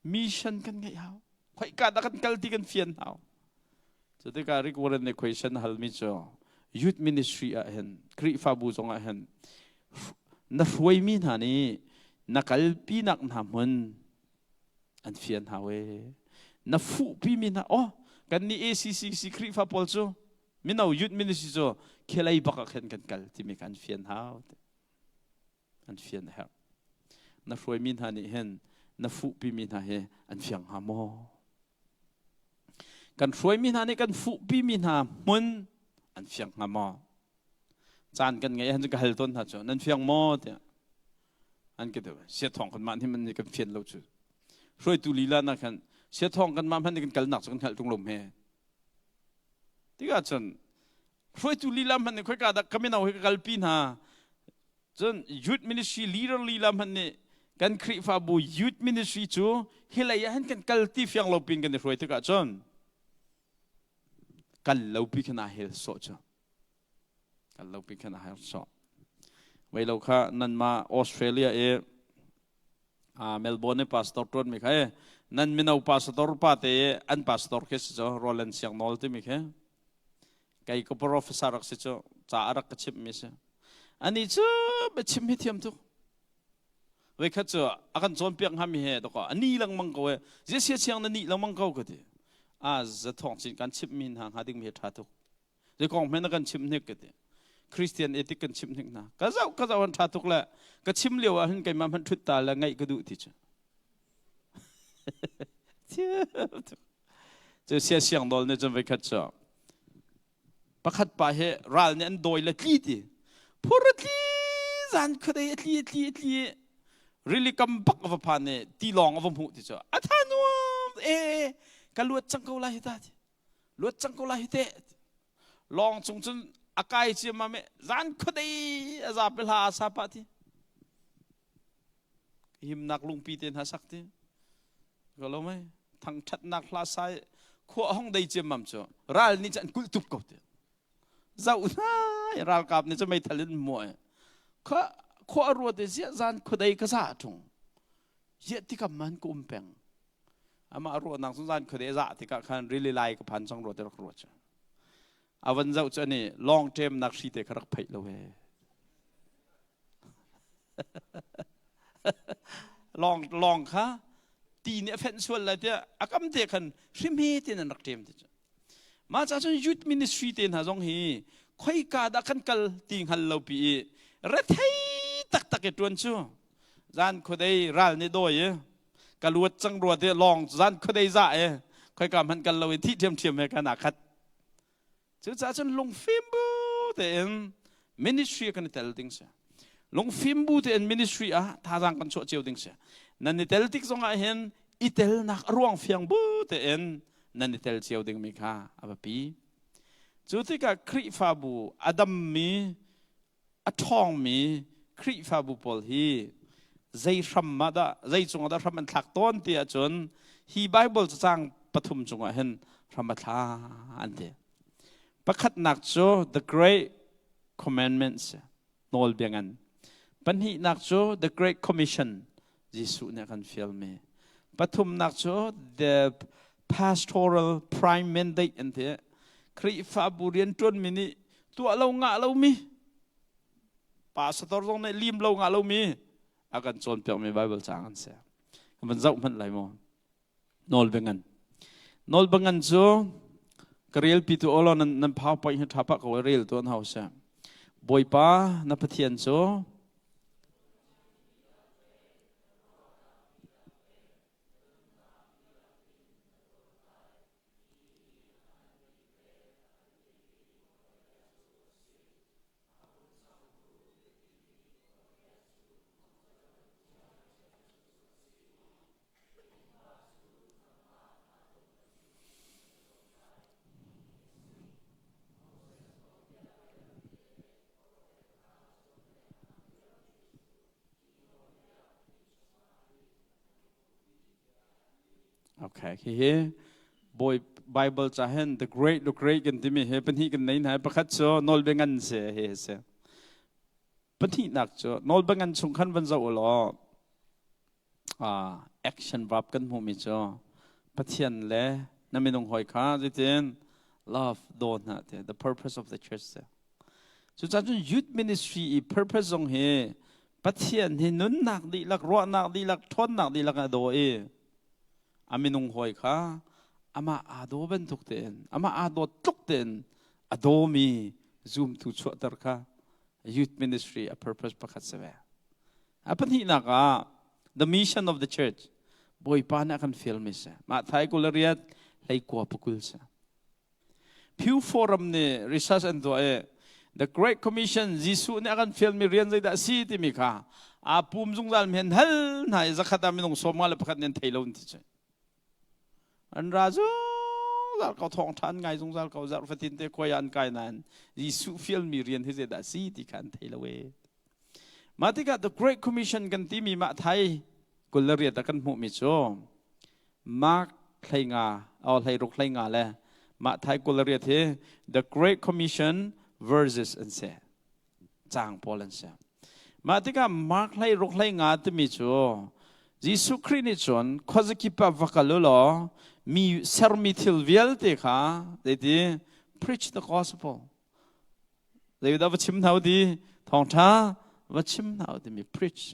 mission kan ngeih hau. Khoika dah kan kal ti kan fian hau. Cu tikah Rick Warren nih question halmi cu youth ministry ah hin Khrihfabu zongah hin na hruaimi hna nih na kalpinak hna hmun an fian hau ee. Na fuhpimi hna oh kan nih ACCC Khrihfa pawl cu mino youth ministry cu khelei bak ah khan kan kal timi kha an fian hau. An fian a herh. Na hruaimi hna nih hin na fuhpimi hna hi an fiang hnga maw? Kan hruaimi hna nih kan fuhpimi hna hmun an fiang hnga maw? Caan kan ngeih ahcun ka hal tawn hna cu nan fiang maw tiah an ka ti. Siathawng kan mah nih man nih kan fian lo cu. Hruaitu lila na khan siathawng kan mah hmanh nih kan kalnak cu kan hngalh ṭung lo hme. Tikah cun hruaitu lila hmanh nih khoika dah ka mino hi ka kalpi hna cun youth ministry leader lila hmanh nih kan Khrihfabu youth ministry cu hi lei ah hin kan kal ti fiang lo pin kan i hruai tikah cun kal lo pi khan aa hel sawh cu kal lo pi khan aa hel sawh vei lo kha nanmah Australia i Melbourne i pastor tuan mi kha e nan mino pastor pa te an pastor khi si cu Roland Siang Nawl timi khi kei ka professor rak si cu ca a rak ka chimh mi si ani cu biachim hi thiam tuk voikhat cu a kan cawnpiak hnga mi he dawkaw a ni lengmang ko e zia siang na ni lengmang ko ka ti a za thawng cin kan chimh mi hna hnga ding mi hi ṭha tuk zei kong hmanh na kan chimh hnik ka ti Christian ethic kan chimh hnik hna ka zoh ka zoh an ṭha tuk le ka chim lio ah hin keimah hmanh ṭhut ta le ngaih ka duh ti cu Cu sia siang nawl nih cun voikhat cu pakhat pa hi ral nih an dawi le tli ti phur a tli zan khuadei a tli a tli a tli rili kam bak a va phan i tilawng a va hmuh ti cu a tha nuam e ka luat cang ko lai hi ta ti luat cang ko lai hi te lawng cung cun a kai ciammam i zan khuadei a zapi hla a sa pah ti himnak lungpi te hna sak ti Ka lo mei thangṭhatnak hla sai khua hong dei ciammam cu ral nih cu an kulh tuk ko ti zoh hna ralkap nih cu meithal in muah khua khua ruat i ziah zan khuadei ka za ṭung ziah tikam man ka um peng amah ruahnak cu zan khuadei za tikah khan rili lai ka phan cang ruat rak ruat cu a van zoh cu ani long term nak hri te kha rak pheih lo he Lawng lawng kha ti nih a fenh sual lai tiah a kam te khan hrimhe tin an rak ṭem ti cu. Mah ca cun youth ministry te hna zong hi Khoika dah kan kal ti hngal lo pi i rethei taktak i ṭuan cu zan khuadei ral nih dawi i ka luat cang rua te lawng zan khuadei za e khoika hmanh kal lo i thih ṭhiamṭhiam he kan aa khat. Cucaah cun lungfim bu tein ministry kan i tel ding si. Lungfim bu tein ministry ah thazaang kan chuah cio ding si. Nan i tel tik zongah hin i telnak a ruang fiang bu tein nan i tel cio dingmi kha a biapi. Cu tikah Khrihfabu a dammi, a ṭhawngmi Khrihfabu pawl hi zei hram ah dah, zei cungah dah hram an thlak tawn ti ahcun hi Bible cacang pathum cungah hin hram a thla an ti. Pakhatnak cu the Great Commandments nawlbia ngan. Pahnihnak cu the Great Commission Jesuh nih a kan fialmi. Pathumnak cu the pastoral prime mandate an ti. Khrihfabu rianṭuanmi nih tuah lo ngah lomi pastor zong nih lim lo ngah lomi a kan cawnpiakmi Bible caang an si. Kan van zoh hmanh lai maw? Nawlbia ngan. Nawlbia ngan cu ka relpi tu awlaw nan, nan PowerPoint hi ṭha pah ko rel tu an hau si. Bawipa na Pathian cu Okay, hihi Bawi Bible ca hin the great the great kan timi hi pahnih kan nei hna. Pakhat cu nawlbia ngan si hi si. Pahnihnak cu nawlbia ngan chung khan van zoh u law action verb kan hmuhmi cu Pathian le na minung hawi kha zeitin love daw hna ti the purpose of the church si. Cucaah cun youth ministry i purpose zong hi Pathian hi nunnak dihlak, ruahnak dihlak, ṭhawnnak dihlak a daw i a minung hawi kha amah aa daw bantuk tein, amah aa dawt tluk tein a dawmi zumtu chuahter kha youth ministry a purpose pakhat si ve. A pahnihnak ah the mission of the church Bawipa nih a kan fialmi si. Mah thai 28 hlei kua pakul si. Pew Forum nih research an tuah i The Great Commission Jesuh nih a kan fialmi rian zeidah a si timi kha aa pum zungzal mi an hal hna i zakhat ah minung 51 nih an thei lo an ti cu. An ra zungzal ko thawngṭha an ngai zungzal ko zarh fatin te khuai ah an kai nain Jesuh fialmi rian hi zeidah a si ti kha an thei lo ee. Mah tikah The Great Commission kan timi mah thai 28 ah kan hmuhmi cu Mark 15 o 16 15 le mah thai 28 hi The Great Commission verses an si. Caang pawl an si. Mah tikah Mark 16 15 timi cu Jesuh Khrih nih cun khuazakip ah va kal u law mi sermi thil vialte kha zeiti preach the gospel zeidah va chim hna u ti thawngṭha va chim hna u timi preach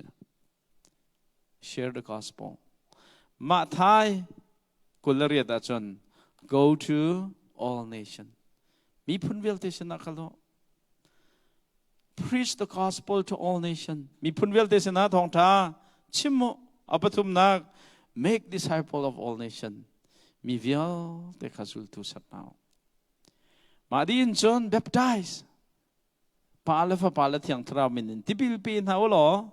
share the gospel mah thai 28 ahcun go to all nation miphun vialte sinah kal u Preach the gospel to all nation. Miphun vialte sinah thawngṭha chim u. A pathumnak, make disciple of all nation. Mi vialte kha zultu ser hna u. Mah dih in cun baptize. Pa le Fapa le Thiang Thlarau min in tipil pe hna u law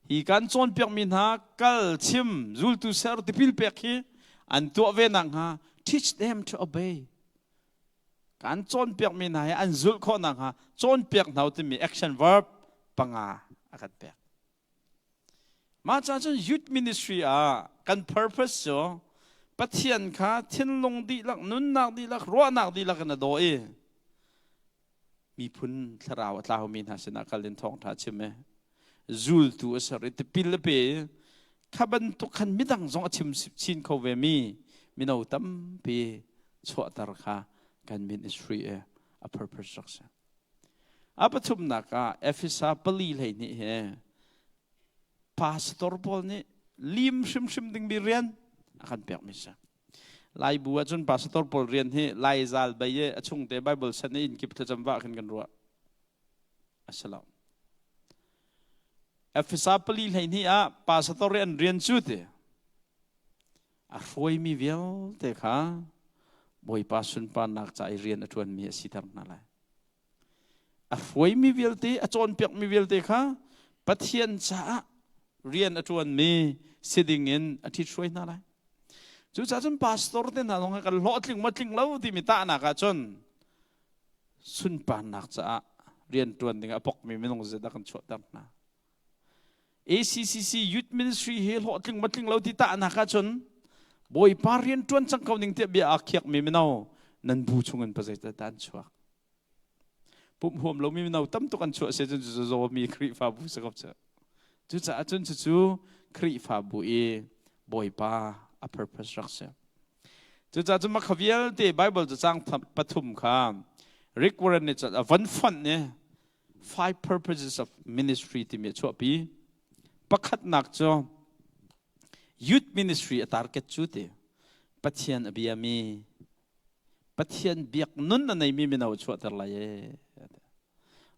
hi kan cawnpiakmi hna kal chim zultu ser tipil pek hi an tuah ve nakhnga teach them to obey. Kan cawnpiakmi hna hi an zulh khawh nakhnga cawnpiak hna u timi action verb panga a kan pek. Mah caah cun youth ministry ah kan purpose cu Pathian kha thinlung dihlak, nunnak dihlak, ruahnak dihlak in a daw i miphun thlarau a tlaumi hna sinah kal in thawngṭha chim i zultu a ser i tipil a pe i kha bantuk khan midang zong a chim chin kho ve mi mino tampi chuahter kha kan ministry i a purpose rak si. A pathumnak ah Efesa 4:12 he pastor pawl nih lim hrimhrim dingmi rian a kan pekmi si. Lai bu ahcun pastor pawl rian hi Lai zal bei i a chungte Bible san i innkip thlacam vah khin kan ruah. A si lo. Efesa 4 12 ah pastor i an rian cu ti a hruaimi vialte kha Bawipa sunparnak ca i rian a ṭuanmi a siter hna lai. A hruaimi vialte, a cawnpiakmi vialte kha Pathian caah rian a ṭuanmi si dingin a ṭhithruai hna lai. Cucaah cun pastor te hna zong kan hlawhtling maw tling lo timi tahnak ahcun sunparnak caah rian ṭuan ding a pokmi minung zeidah kan chuahter hna. ACCC Youth Ministry hi hlawhtling maw tling lo ti tahnak ahcun Bawipa rian ṭuan cang ko ning tiah bia aa khiakmi mino nan bu chungin pazei dah an chuak. Pumh huam lomi mino tam tuk an chuah si cun cucu zawmi Khrihfabu si ko cu. Cucaah cun cucu Khrihfabu i Bawipa a purpose rak si. Cucaah cun makha vialte Bible cacang pathum kha Rick Warren nih cun a von fonh i five purposes of ministry timi a chuahpi. Pakhatnak cu youth ministry a target cu ti Pathian a biami Pathian biak nun a neimi mino a chuahter lai ee.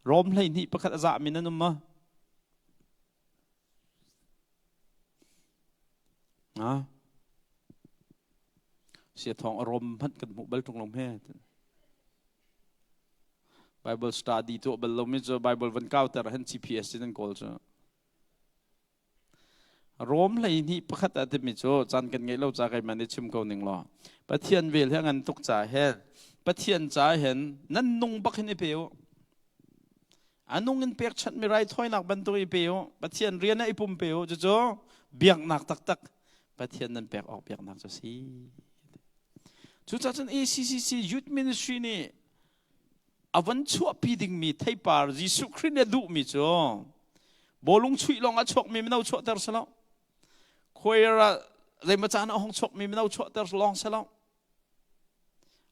Rom 12 pakhat a zahmi nan um maw? Ha? Sia thawng a rom hmanh kan hmuh bal ṭung lo hme. Bible study tuah bal lomi cu Bible van kauter hen GPS in an kawl cu. Rom 12 pakhat ah timi cu caan kan ngeih lo ca keimah nih chim ko ning law Pathian vel he ngan tuk ca he Pathian ca hen nan nung bak hin i pe u. A nung in pekchanh mi raithawinak bantuk i pe u. Pathian rian ah i pum pe u. Cucu biaknak taktak Pathian nan pek awk biaknak cu si. Cucaah cun ACCC Youth Ministry nih a van chuahpi dingmi theipar Jesuh Khrih nih a duhmi cu bawlung chuih lawng a chuakmi mino chuahter si lo. Choir ah zeimaw caan a hong chuakmi mino chuahter lawng si lo.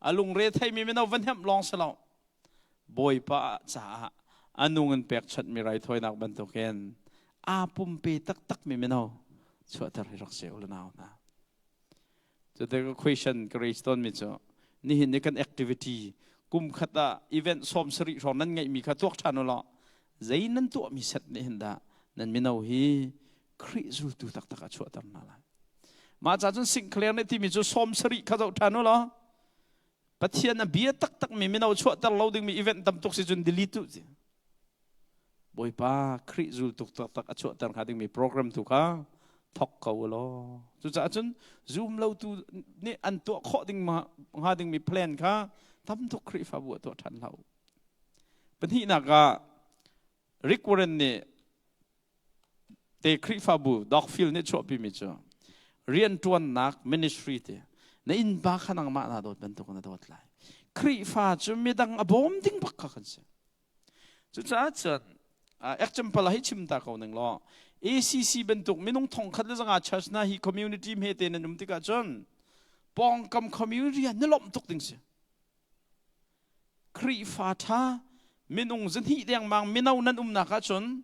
A lungre theimi mino va hnemh lawng si lo. Bawipa caah a nung in pekchanhmi raithawinak bantukin aa pumpe taktakmi mino chuahter hi rak si u le nau hna. Cutikah question ka raise tawnmi cu nihin ni kan activity kum khat ah event 70 hrawng nan ngeihmi kha tuak ṭhan u law zei nan tuahmi set nih hin dah nan mino hi Khrih zultu taktak a chuahter hna lai. Mah ca cun Sinclair nih timi cu 70 kha zoh ṭhan u law Pathian a bia taktakmi mino chuahter lo dingmi event tam tuk si cun delete u ti. Bawipa Khrih zultu taktak a chuahter hnga dingmi program tu kha thok ko u law. Cucaah cun zum lotu nih an tuah khawh ding hnga dingmi plan kha tam tuk Khrihfabu ah tuah ṭhan hlah u. Pahnihnak ah Rick Warren nih te Khrihfabu Dogfield nih chuahpimi cu rianṭuannak ministry ti na innpa kha nangmah naa dawt bantuk na dawt lai. Khrihfa cu midang a bawm ding bak kha kan si. Cucaah cun example hei chim ta ko ning law ACC bantuk minung 1500 church hna hi community hmete nan um tikah cun pawngkam community ah na lawmh tuk ding si. Khrihfa ṭha minung 200 dengmang mino nan umnak ahcun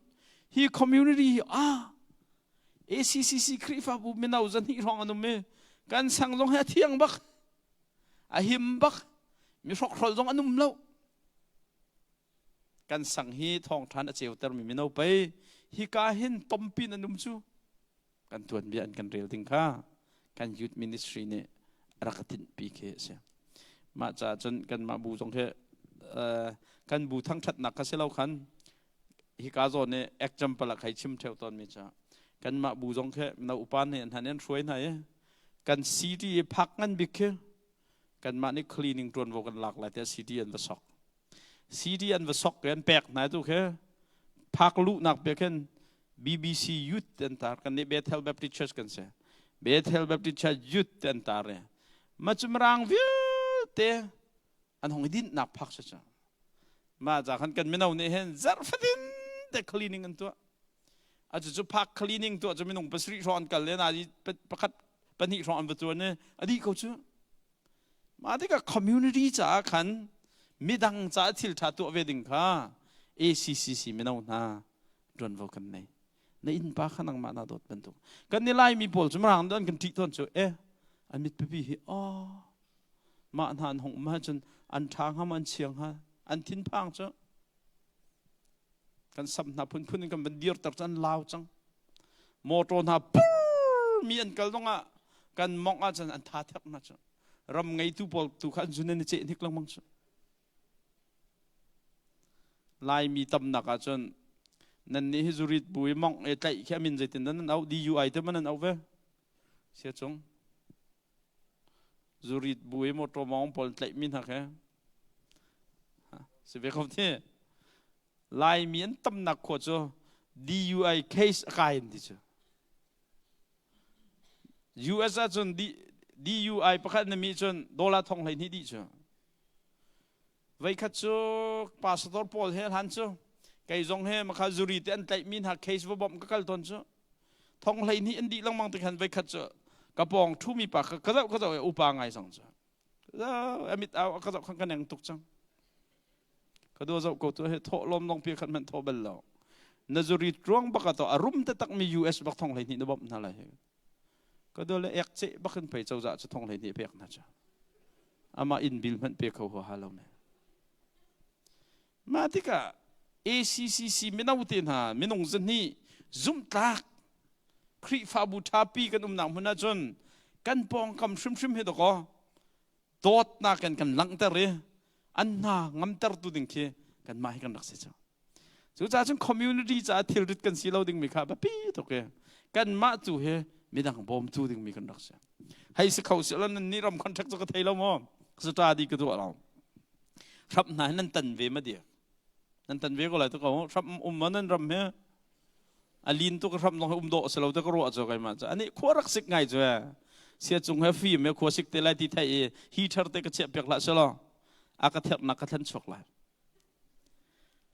hi community hi ah ACCC Khrihfabu mino 200 hrawng an um i kan sang zong hi a thiang bak a him bak mi hrokhrol zong an um lo kan sang hi thawngṭhan a ceutermi mino pei hika hin tompi nan um cu kan tuanbia an kan rel ding kha kan youth ministry nih rak a tinhpi khi a si. Mah caah cun kanmah bu zong khi kan bu thangṭhatnak kha si lo khan hika zawn i example ah khai chim ṭheo tawnmi cu kanmah bu zong khi mino upa nih an han in hruai hna i kan city i phak ngan bik khi kanmah nih cleaning ṭuanvo kan lak lai tiah city an va sok. CD an va sok an pek hna tu khi phak luhnak pe khin BBC Youth an tar kan nih Bethel Baptist Church kan si Bethel Baptist Church Youth an tar e ma cu mirang vialte an hong i dinhnak phak si cu ma ca khan kan mino nih hin zarh fatin te cleaning an tuah a cu cu phak cleaning tuah cu minung pasarih hrawng an kal le na pakhat pahnih hrawng an va tuan i a dih ko cu Mah tikah community caah khan midang caah thil ṭha tuah ve ding kha ACCC mino hna ṭuanvo kan nei. Na innpa kha nangmah naa dawt bantuk. Kan ni Laimi pawl cu mirang an kan ṭih tawn cu eh. An mit pipi hi oh mah hna an hong um ahcun an ṭha hnga maw an chia hnga an thinphang cu kan sam hna phunphun in kan van dirter cu an lau cang. Motor hna pur mi an kal zongah kan mongh ahcun an tha thek hna cu. Ram ngeitu pawl tu kha an zun an i ceh hnik lengmang cu. Laimi tamnak ahcun nan nih hi zurit bu i mongh e tlaih khi a min zeitin dah nan auh DUI te ma nan auh ve? Sia cung zurit bu i motor mawng pawl tlaihmi hna khi si ve ko ti. Laimi an tamnak khua cu DUI case a kai an ti cu. US ahcun DUI pakhat na mi cun dollar thong 12 dih cu. Veikhat cu pastor pawl he hlan cu kei zong he makha zuri te an tlaihmi hna case va bawmh ka kal tawn cu. Thong 12 an dih lengmang te khan veikhat cu ka pawng ṭhumi pa ka zoh ka zoh upa ngai zong cu. Amit au ka zoh khan ka neng tuk cang. Ka dua zoh ko tu he thawh lawm lawng pi khat hmanh thawh bal lo. Na zuri ruang bak to a rum taktak mi US bak thong 12 na bawmh hna lai. Ka dua le ek ceh bak in pei cozah cu thong 12 pek hna cu. Amah inn bil hmanh pe kho huaha lo me. Mah tikah ACCC mino te hna minung zahnih zumhtlak Khrihfabu ṭhapi kan umnak hmun ahcun kan pawngkam hrimhrim hi dakaw dawtnak in kan langhter i an hna ngamtertu ding khi kanmah hi kan rak si cu. Cucaah cun community caah thilrit kan si lo dingmi kha biapi tuk i kanmah tu hi midang bawmtu dingmi kan rak si. Hei si kho si lo nan nih ram contract cu ka thei lo maw? Study ka tuah lo. Hrap hna hi nan tan ve ma diak? Nan tan ve ko lai to ko. Hrap um ma nan ram hi a lin tuk hram zong um dawh si lo te ka ruah cu keimah cu ani khua rak sik ngai cu sia cung he fim he khua sik te lai ti thai i heater te ka chiah piak hlah selaw a ka thernak ka thlen chuak lai.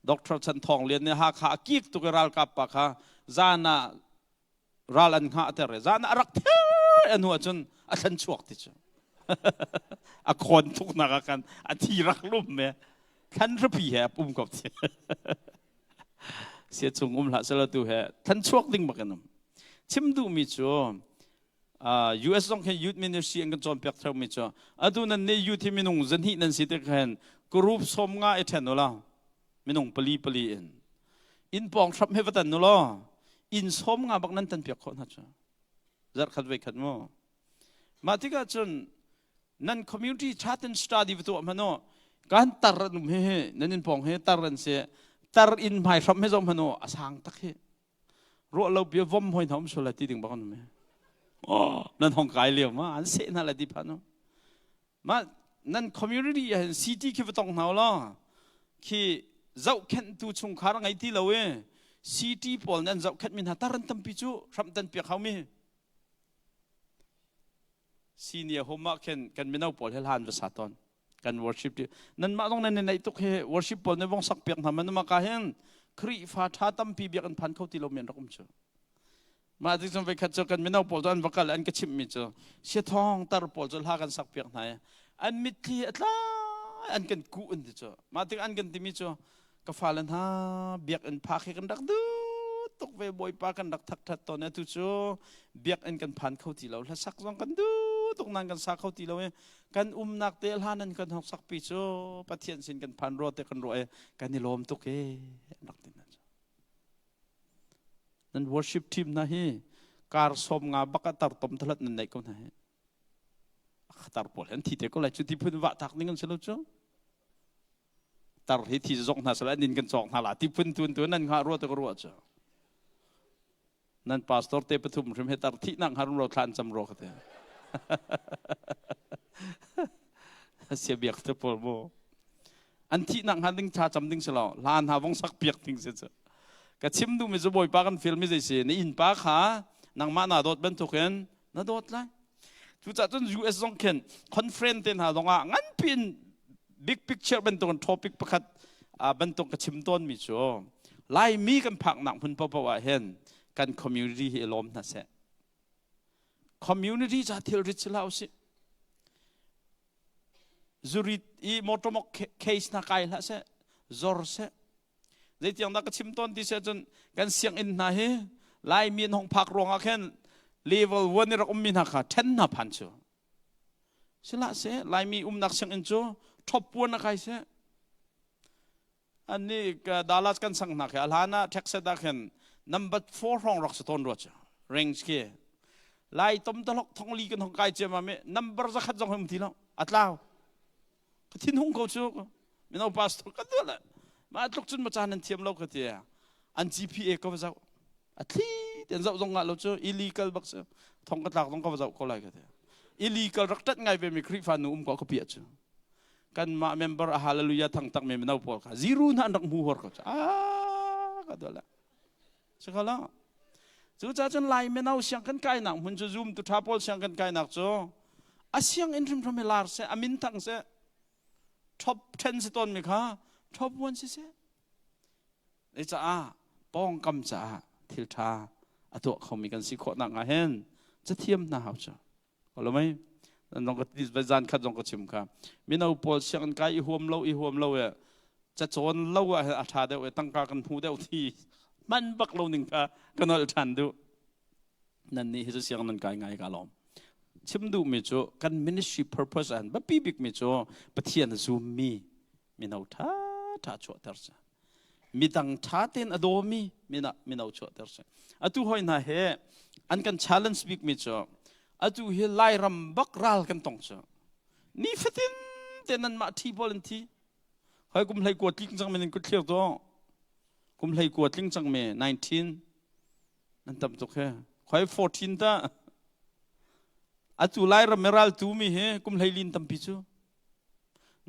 Doctor Chan Thawng Lian nih Hakha a kik tuk i ralkap pa kha zan ah ral an hngah ter i zan ah a rak ther a hnu ahcun a thlen chuak ti cu a khawn tuk nak ah khan a thi rak lum me thlan hrapi he a pum ko ti sia chung um hlah selaw tu he thlan chuak ding bak in um chim duhmi cu US zong khin youth ministry an kan cawnpiak theumi cu atu nan nih youth hi minung zahnih nan si tik khan group 50 i ṭhen ulaw minung pali pali in inn pawng hrap he va tan ulaw inn 50 bak nan tan piak khawh hna cu zarh khat voi khat mu. Mah tikah cun nan community chat and study va tuah hmanh u, kan tar an um hi nan inn pawng hi tar an si tar inn hmai hram he zong hmanh u a sang tak hi ruah lo bia vom hoi hna um sual ti ding bak an um oh nan hong kai lio ma an seh hna la ti phan ma nan community ah hin city khi va tong hna law khi zohkhenhtu chungkhar ngei ti lo i city pawl nan zohkhenh mi hna tar an tampi cu hram tan piak hau mi senior home ah khin kan mino pawl he hlan va sa ton kan worship ti nanmah zong nan neih tuk hi worship pawl ne vong sak piak hna man ma ka hin Khrihfa tha tampi biak an phan kho ti lo men rak um cu. Mah tik cun voikhat cu kan mino pawl cu an va kal an ka chimh mi cu siathawng tar pawl cu hla kan sak piak hna i an mitthli a tla an kan kuh an ti cu. Mah tik an kan timi cu ka fale hna biakinn phak hi kan rak duh tuk ve, Bawipa kan rak thakṭhat tawn i atu cu biakinn kan phan kho ti lo, hlasak zong kan duh tuk nain kan sa kho ti lo i kan umnak te hlan an kan hok sakpi cu Pathian sin kan phan rua te kan ruah i kan i lawm tuk e an rak ti hna cu. Nan worship team hna hi kar 50 bak a tar tom thalat nan neih ko hna hi tar pawl an thi te ko lai cu ti phun vah tak ning an si lo cu. Tar hi thi zok hna sala nin kan cawk hna la ti phun tun tu nan ngah ruah te ka ruah cu nan pastor te pathum hrim he tar thi nak harum ro thlan cam ro ka te sia biak te pawl mu an thi nak hnga ding tha cam ding si lo hlan ha vong sak piak ding si cu. Ka chim duh mi cu Bawipa kan feel mi zei si na inn pa kha nangmah na dawt bantukin na dawt lai. Cucaah cun US zong khin conference te hna zong ah nganpi in big picture bantukin topic pakhat bantuk ka chim tawn mi cu Laimi kan phaknak hmun paohpaoh ah hin kan community hi i lawm hna seh. Community ca thilrit si hlah usih. Zurit i motor case hna kai hlah seh, zor seh. Zeitiang dah ka chim tawn ti si ahcun kan sianginn hna hi Laimi an hong phak ruangah khin level 1 i rak ummi hna kha ṭhen hna phan cu. Sihlah seh, Laimi umnak sianginn cu top puan a kai seh. Annih Dallas kan sang hna khi a hlan ah Texas ah khin number 4 hrawng rak si tawn rua cu range khi Lai tom talok thong li kan hong kai ciam ah number zakhat zong hum ti lo a tlau ka thin hung ko cu mino pastor ka duh le mah tluk cun ma caan nan thiam lo ka ti an GPA ka va zoh a thli ten zoh zong ngah lo cu illegal bak si thong ka tlak zong ka va zoh ko lai ka ti illegal rak tat ngai ve mi Khrihfa nu um ko ka piah cu kanmah member a hallelujah thang tak mi mino pawl kha ziru hna an rak hmu hor ko cu ah ka dol Sikhala cu ca cun lai mino siang kan kainak hmun cu zoom tu tha pawl siang kan kainak cu a siang in hrimhrim hi lar seh a min thang seh top 10 si tawn mi kha top 1 si seh Zei caah pawngkam caah thil tha a tuah khomi kan si khawh nak ah hin cathiam hna hau cu Lo mei zong ka zan khat zong ka chim kha mino pawl sianginn kai i huam lo i huam lo e cacawn lo ah a ṭha deuh e tangka kan hmu deuh thi hman bak lo ning kha ka nolh ṭhan duh nan nih hi cu siang nan kai ngai ka lawm chim duh mi cu kan ministry purpose an biapi bik mi cu Pathian zum mi mino ṭha ṭha chuahter si midang ṭha tein a dawmi mino chuahter si atu hoi hna he an kan challenge bik mi cu atu hi Lairam bak ral kan tong cu nifatin te nan mah thi pawl an thi hoi kum hlei kua tling cang men in kut thlir to kum hlei kua tling cang me 19 nan tam tuk he khoi 14 ta atu Lairam ral tu mi hi kum hlei lin tampi cu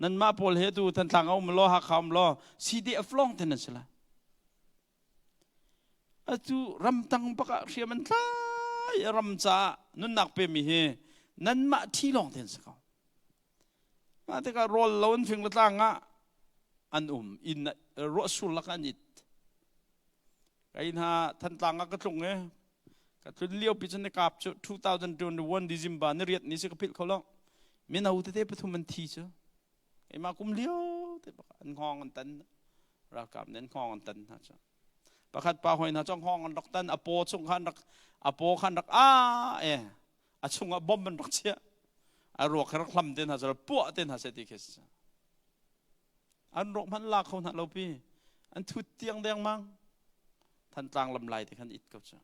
Nanmah pawl he tu Thantlang a um law Hakha um law CDF lawng te nan si lai. Atu ramtang bak ah hriam an tlai ram caah nunnak pe mi hi nanmah thi lawng te an si ko. Mah tikah rawl lo an fing le tlang ah an um inn ruah sur lakah an it. Kai hna Thantlang ah ka tlung i ka tlun lio pi cun ni kap cu 2021 December ni riat ni si ka philh kho lo. Mino tete pathum an thi cu. Keimah kum lio te bak an hngawng an tan. Ralkap nih an hngawng an tan hna cu. Pakhat pa hoi hna cu hngawng an rak tan a paw chung khan rak a paw khan rak a e a chungah bomb an rak chiah. A ruak rak hlam te hna cu puah te hna se ti khi si. An rawk hmanh la kho hna lo pi. An thut tiang dengmang. Thantlang lam lai te khan it ko cu.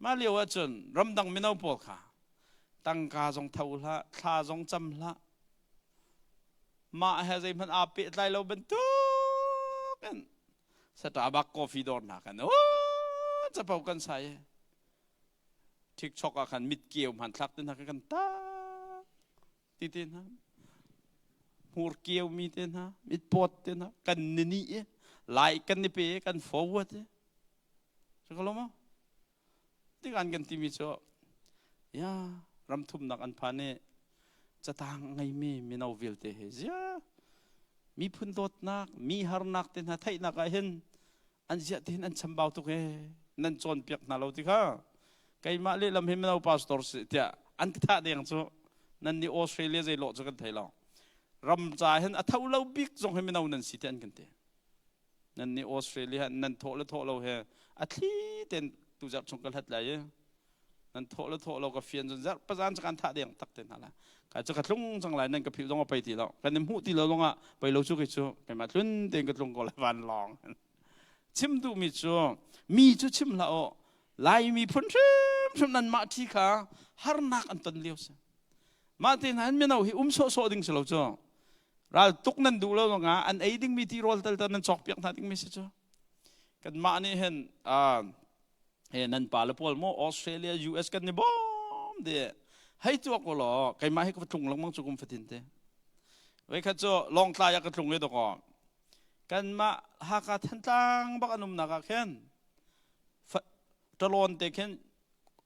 Mah lio ahcun ramdang mino pawl kha tangka zong tho hlah, thla zong cam hlah. Mah he zeihmanh aa pehtlai lo bantuk in Starbucks coffee dawr hna kan oh capo kan sai. TikTok ah khan mit keu hmanthlak te hna kan tak. Ti te hna hmur keu mi te hna mitpawt te hna kan ni ni i lai kan ni pe kan forward i cu ko lo tik an kan timi cu ya ram thumnak an phan i catang ngeimi mino vialte he zia miphun dawtnak mi harnak te hna theihnak ah hin an ziah ti hin an chambau tuk ee nan cawnpiak hna lo ti kha keimah lehlam hi mino pastor si tiah an ka thah deng cu nan nih Australia zei lawh cu kan thei lo ram ca hin a tho lo bik zong hi mino nan si ti an kan ti nan nih Australia nan thawh le thawh lo he a thli ten tu zarh chung ka hlat lai i nan thawh le thawh lo ka fian cun zarh pazan cu kan thah deng tak te hna la ka cu ka tlung cang lai nan ka philh zong a pei ti lo kan i hmuh ti lo zongah pei lo cu kei cu keimah tlun tein ka tlung ko lai van lawng chim duhmi cu mi cu chim hlah u lai miphun hrimhrim nan mah thi kha harnak an ton lio si mah te hna hin mino hi um sawhsawh ding si lo cu ral tuk nan duh lo zongah an ei dingmi ti rawl tal nan cawk piak hna dingmi si cu kanmah nih hin he nan pa le pawl maw Australia US kan ni bawm de hei tuak ko law keimah hi ka tlung lengmang cu kum fatin te voikhat cu Lawngtlai ah ka tlung i dawkaw kanmah Hakha Thantlang bak an umnak ah khin ṭalawn te khin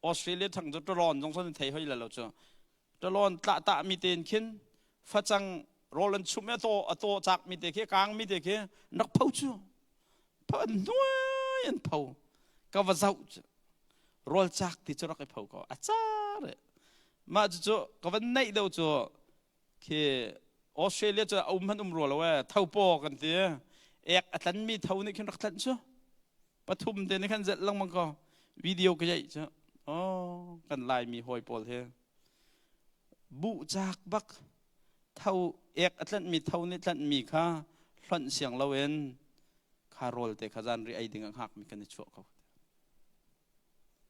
Australia thang cu ṭalawn zong son thei hoi la lo cu ṭalawn tlah tah mi tein khin facang rawl an chum i a taw a taw cak mi te khi kang mi te khi rak pho cu pho an hnuai an pho ka va zoh cu rawl cak ti cu rak i pho ko a car mah cu ka van neih deuh cu khi Australia cu a um hmanh um rua lo e tho paw kan ti ek a tlan mi tho nih khin rak tlanh cu pathum te nih khan zelh lengmang ko video ka yaih cu oh kan laimi hawi pawl hi. Buh caak bak tho ek a tlanhmi tho nih tlanhmi kha hlonh siang loin kha rawl te kha zanriah ei ding a hngakmi kan i chuah ko.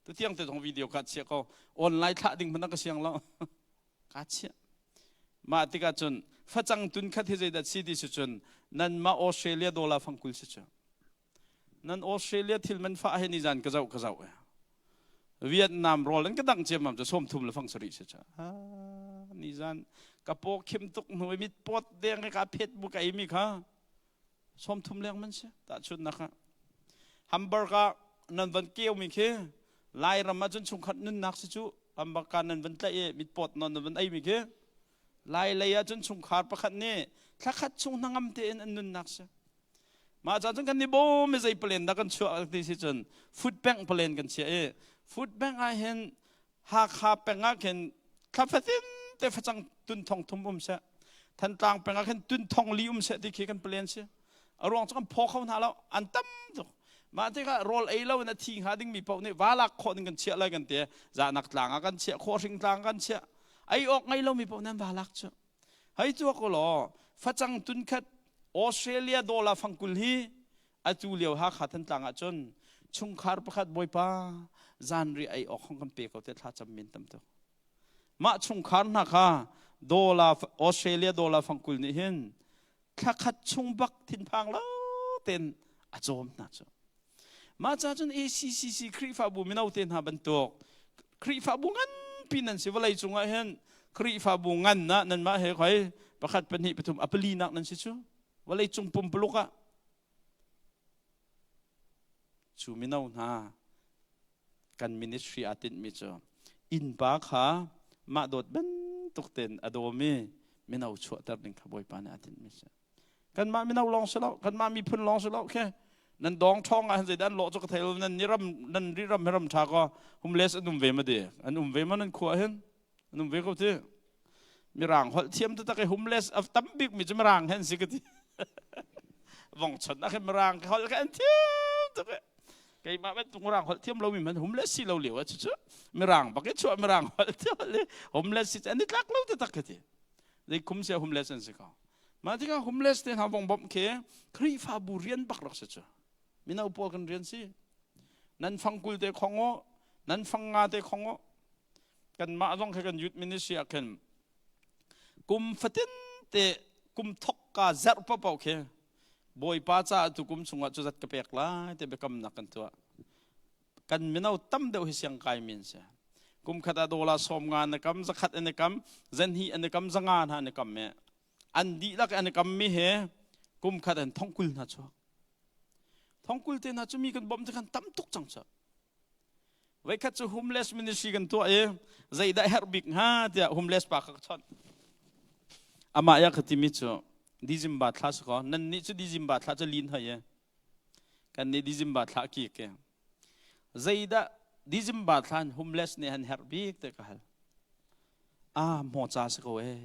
Tutiang te zong video ka chiah ko. Online thlah ding hmanh ka siang lo. Ka chiah. Mah tikah cun facang tun khat hi zeidah si ti si cun nanmah Australia dollar fangkul si cu. Nan Australia thil man fah he nizan ka zoh ka zoh. Vietnam rawl an ka dang ciammam cu 30 le fang sarih si cha. Nizan ka paw khim tuk hnu i mit pawt deng he ka phet bu ka ei mi kha 30 leng man si tahchun nak ah. Hamburger nan van keu mi khi Lairam ah cun chungkhat nunnak si cu hamburger nan van tlaih i mit pawt non nan van ei mi khi Lai lei ah cun chungkhar pakhat nih thlakhat chung hnangam tein an nunnak si. Mah ca cun kan i bawm i zei palen dah kan chuah ti si cun food bank palen kan chiah i food bank ah hin Hakha peng ah khin thla fatin te facang tun thong thum um seh Thantlang peng ah khin tun thong li um seh ti khi kan palen si. A ruang cu kan phaw kho hna lo an tam tuk. Mah tikah rawl ei lo in a thi hnga dingmi paoh nih va lak khawh ding kan chiah lai kan ti. Zahnak tlang ah kan chiah, khuahring tlang kan chiah. Ei awk ngei lomi paoh nan va lak cu. Hei tuak u law facang tun khat Australia dollar fangkul hi atu lio Hakha Thantlang ah cun chungkhar pakhat bawipa zanriah ei awk hong kan pe ko te thla cam min tam tuk. Mah chungkhar hna kha dollar Australia dollar fangkul nih hin thlakhat chung bak thinphang lo ten a cawm hna cu. Mah ca cun ACCC Khrihfabu mino te hna bantuk Khrihfabu nganpi nan si vawlei cungah hin Khrihfabu ngan ah nanmah he khoi pakhat pahnih pathum a pali nak nan si cu vawlei cung pumpuluk ah cu mino hna kan ministry aa tinhmi cu innpa kha mah dawt bantuk tein a dawmi mino chuahter ding kha Bawipa nih aa tinhmi si. Kanmah mino lawng si lo, kanmah miphun lawng si lo khe nan dawng ṭhawng ah zeidah an lawh cu ka thei lo nan ni ram nan ri ram hi ram ṭha ko homeless an um ve ma di an um ve ma nan khua hin an um ve ko ti mirang holh thiam taktak i homeless a tam bik mi cu mirang hen si ka ti vong chon ah khin mirang holh kha an thiam tuk i keimah bantuk mirang holh thiam lomi man homeless si lo lio ah cucu mirang bak i chuah mirang holh thiam le homeless si an i tlak lo taktak ka ti zei kum sia homeless an si ko mah tikah homeless te hna vong bawmh khi Khrihfabu rian bak rak si cu mino pawl kan rian si nan fangkul te khong u nan fang nga te khong u kanmah zong khi kan youth ministry ah khin kum fatin te kum thok ka zerh paohpaoh khi Bawipa caah tu kum chungah cu zat ka pek lai ti biakamnak kan tuah. Kan mino tam deuh hi siang kai min si. Kum khat ah dollar 50 na kam, zakhat an i kam, zanhi an i kam, zanga hna an i kam me. An dihlak an i kam mi he kum khat an thongkul hna chuak. Thongkul te hna cu mi kan bawmh te kan tam tuk cang cu. Voikhat cu homeless ministry kan tuah i zeidah herh bik hnga tiah homeless pa kha ka chawnh. Amah ya ka timi cu December thla si kaw nan nih cu December thla cu lin hoi e. Kan nih December thla ki ke. Zeidah December thla in homeless nih han herh bik te ka hal. Ah hmawca si ko e.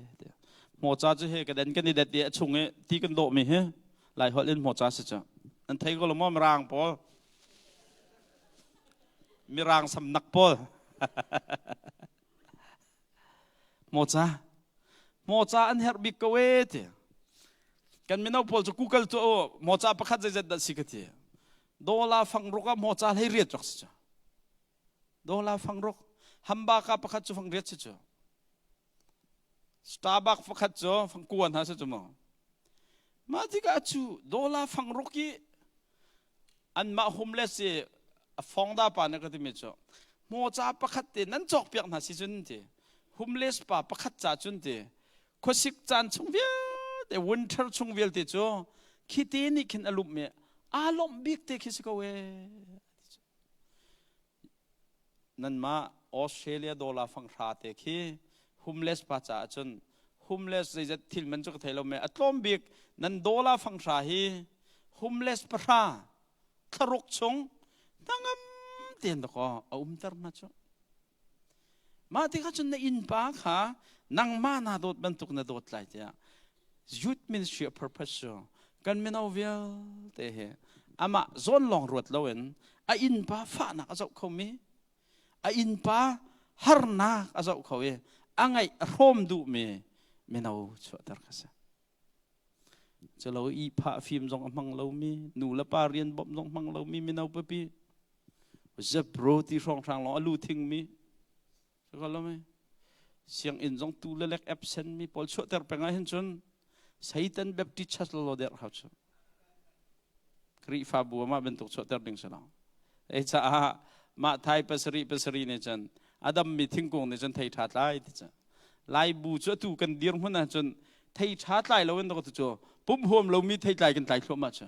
Hmawca cu he ka den kan i det i a chung i ti kan dawh mi hi Lai holh in hmawca si cu. Nan thei ko lo maw mirang pawl? Mirang samnak pawl. Hmawca. Hmawca an herh bik ko e ti. Kan mino pawl cu Google tu hmawca pakhat zeizat dah si ka ti. Dollar fang ruk ah hmawca hlei riat rak si cu. Dollar fang ruk. Hambaka pakhat cu fang riat si cu. Starbucks pakhat cu fang kuan ha si cu mu. Mah tikah cu dollar fang ruk i anmah homeless i a fongda pa nih ka timi cu hmawca pakhat te nan cawk piak hna si cun ti homeless pa pakhat ca cun ti khuasik caan chung vialte winter chung vialte cu khi te nih khin a lumh i aa lawmh bik te khi si ko ee Nanmah Australia dollar fang hra te khi homeless pa caah cun homeless zeizat thil man cu ka thei lo me a tlawm bik nan dollar fang hra hi homeless pahra thlaruk chung hnangam tein dakaw a umter hna cu. Mah tikah cun na innpa kha nangmah naa dawt bantuk na dawt lai tiah youth ministry of purpose cu kan mino vialte he amah zawn lawng ruat loin a innpa fahnak a zoh khomi a innpa harnak a zoh kho i A ngaih a hrawm duhmi mino chuahter kha si. Culo ihphah fim zong a hmang lomi, nu le pa rian bawmh zong hmang lomi mino pipi, zepro ti hrawnghrang lawng a lu thingmi, Sianginn zong tu le lek absent mi pawl chuahter peng ah hin cun Satan Baptist Church lolo der hau cu. Khrihfabu mah bantuk chuahter ding si lo. Ei caah mah thai pasarih pasarih nih cun adam mi thingkung nih cun thei ṭha tlai ti cu. Lai bu cu atu kan dir hmun ah cun thei ṭha tlai lo in tu cu pum huam lomi thei tlai kan tlai thluahmah cu.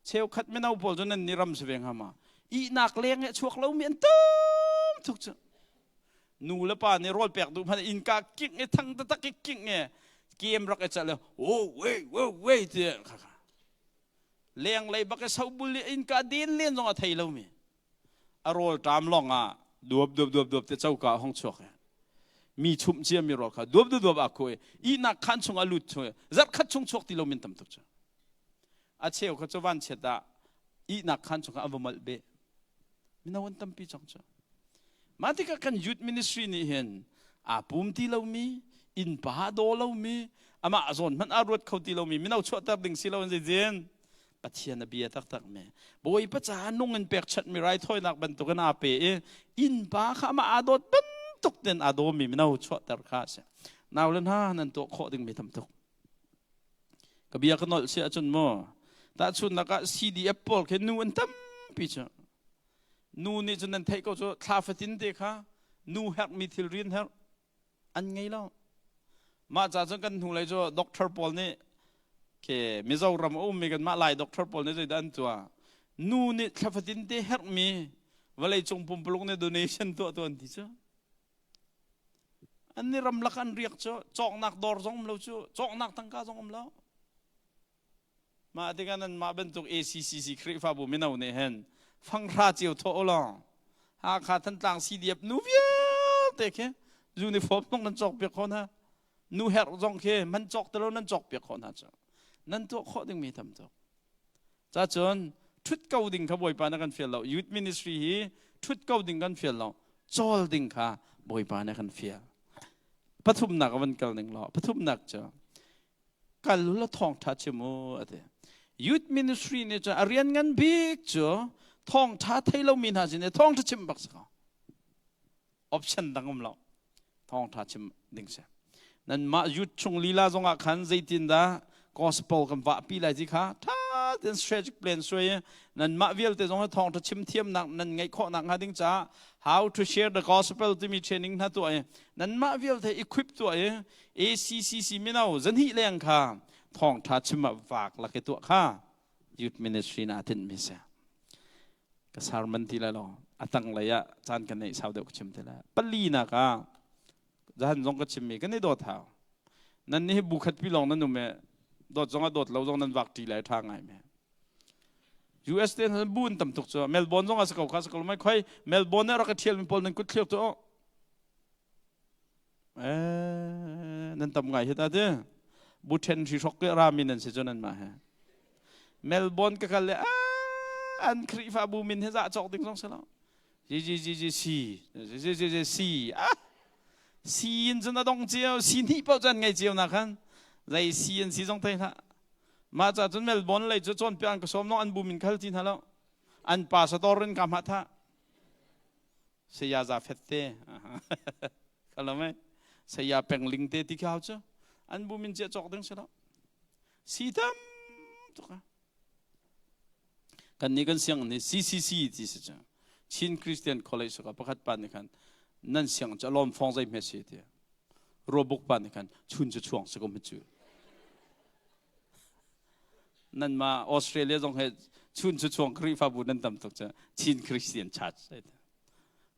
Cheukhat mino pawl cu nan ni ram si ve hnga ma? Ihnak leng he chuak lomi an tam tuk cu. Nu le pa nih rawl pek duh hmanh innka kingh i thang taktak i kingh i kem rak i cal i oh wei wo wei ti kha kha. Leng lei bak i sobul i innka den len zong a thei lomi. A rawl ṭam lawng ah duap duap duap duap te coka a hong chuak i mi chumh cia mi rawl kha duap duap duap aa khuh i ihnak khaan chung a lut chung i zarh khat chung chuak ti lo min tam tuk cu. A cheu kha cu vanchiat ah ihnak khaan chung ah an va molh beh. Mino an tampi cang cu. Mah tikah kan youth ministry nih hin aa pum ti lomi, innpa a daw lomi, amah zawn hmanh aa ruat kho ti lomi mino chuahter ding si lo in zeitin Pathian a bia taktak mi Bawipa caah nung in pekchanh mi raithawinak bantukin aa pe i innpa kha amah aa dawt bantuk ten aa dawmi mino chuahter kha a si. Nau le hna nan tuah khawh ding mi tam tuk. Ka bia ka nolh si ahcun maw tahchunhnak ah CDF pawl khi nu an tampi cu nu nih cun nan theih ko cu thla fatin te kha nu herhmi thil rian herh an ngei lo. Mah ca cun kan hnulei cu doctor pawl nih ke Mizoram a ummi kanmah Lai doctor pawl nih zeidah an tuah nu nih thla fatin te herhmi vawleicung pumpuluk nih donation tuah tu an ti cu. An nih ramlak an riak cu cawknak dawr zong um lo cu cawknak tangka zong um lo. Mah tikah nan mah bantuk ACCC Khrihfabu mino nih hin fanghra cio thawh u law Hakha Thantlang CDF nu vialte khi uniform zong nan cawk piak khawh hna. Nu herh zong khi man cawk tilo nan cawk piak khawh hna cu. Nan tuah khawh dingmi tam tuk. Cacun ṭhut ko ding kha Bawipa na kan fial lo. Youth ministry hi ṭhut ko ding kan fial lo. Cawl ding kha Bawipa na kan fial. Pathumnak a van kal ning law pathumnak cu kal la thawngṭha chim u ati. Youth ministry nih cun a rian ngan bik cu thawngṭha thei lomi hna sin i thawngṭha chim bak si ko. Option dang um lo. Thawngṭha chim ding si. Nanmah youth chung lila zongah khan zeitindah gospel kan vahpi lai ti kha ṭha tein strategic plan suai i nanmah vialte zong hi thawngṭha chim thiamnak nan ngeih khawhnak hnga ding caah how to share the gospel timi training hna tuah i nanmah vialte equip tuah i ACCC mino zahnih leng kha thawngṭha chim ah vaak lak i tuah kha youth ministry na tinhmi si. Ka sermon ti lai lo a tanglei ah caan kan neih sau deuh ka chim te lai. Palinak ah zahan zong ka chimmi kan i dawt hau. Nan nih bu khat pi lawng nan um i dawt zong ah dawt lo zong nan vak ṭi lai ṭha ngai me. US te nan bu an tam tuk cu Melbourne zong ah si ko kha si ko mai khoi Melbourne rak ka ṭhial mi pawl nan kut thliak cu eh nan tam ngai hi ta ti bu ṭhen hri hrok ke rami nan si cu nan mah he Melbourne ka kal le an Khrihfabu min he zah cawk ding zong si lo G G G G C G G G C ah C in cun a dong cio C hnih paoh cu an ngei cio na khan zei C an si zong thei hlah mah ca cun Melbourne lei cu cawnpiak an ka sawm nong an bu min khal ti hna lo an pa sator in ka hma tha saya za fet te kalau mai saya pengling te ti khau cu an bu min cia cawk ding si lo si tam tuk kan nih kan sianginn hi CCC ti si cu Chin Christian College ka pakhat pa nih khan nan siang cu lawm fong zei hme si ti ruabuk pa nih khan chun cu chuang si ko cu nan ma Australia zong he chun cu chuang Khrihfabu nan tam tuk cu Chin Christian Church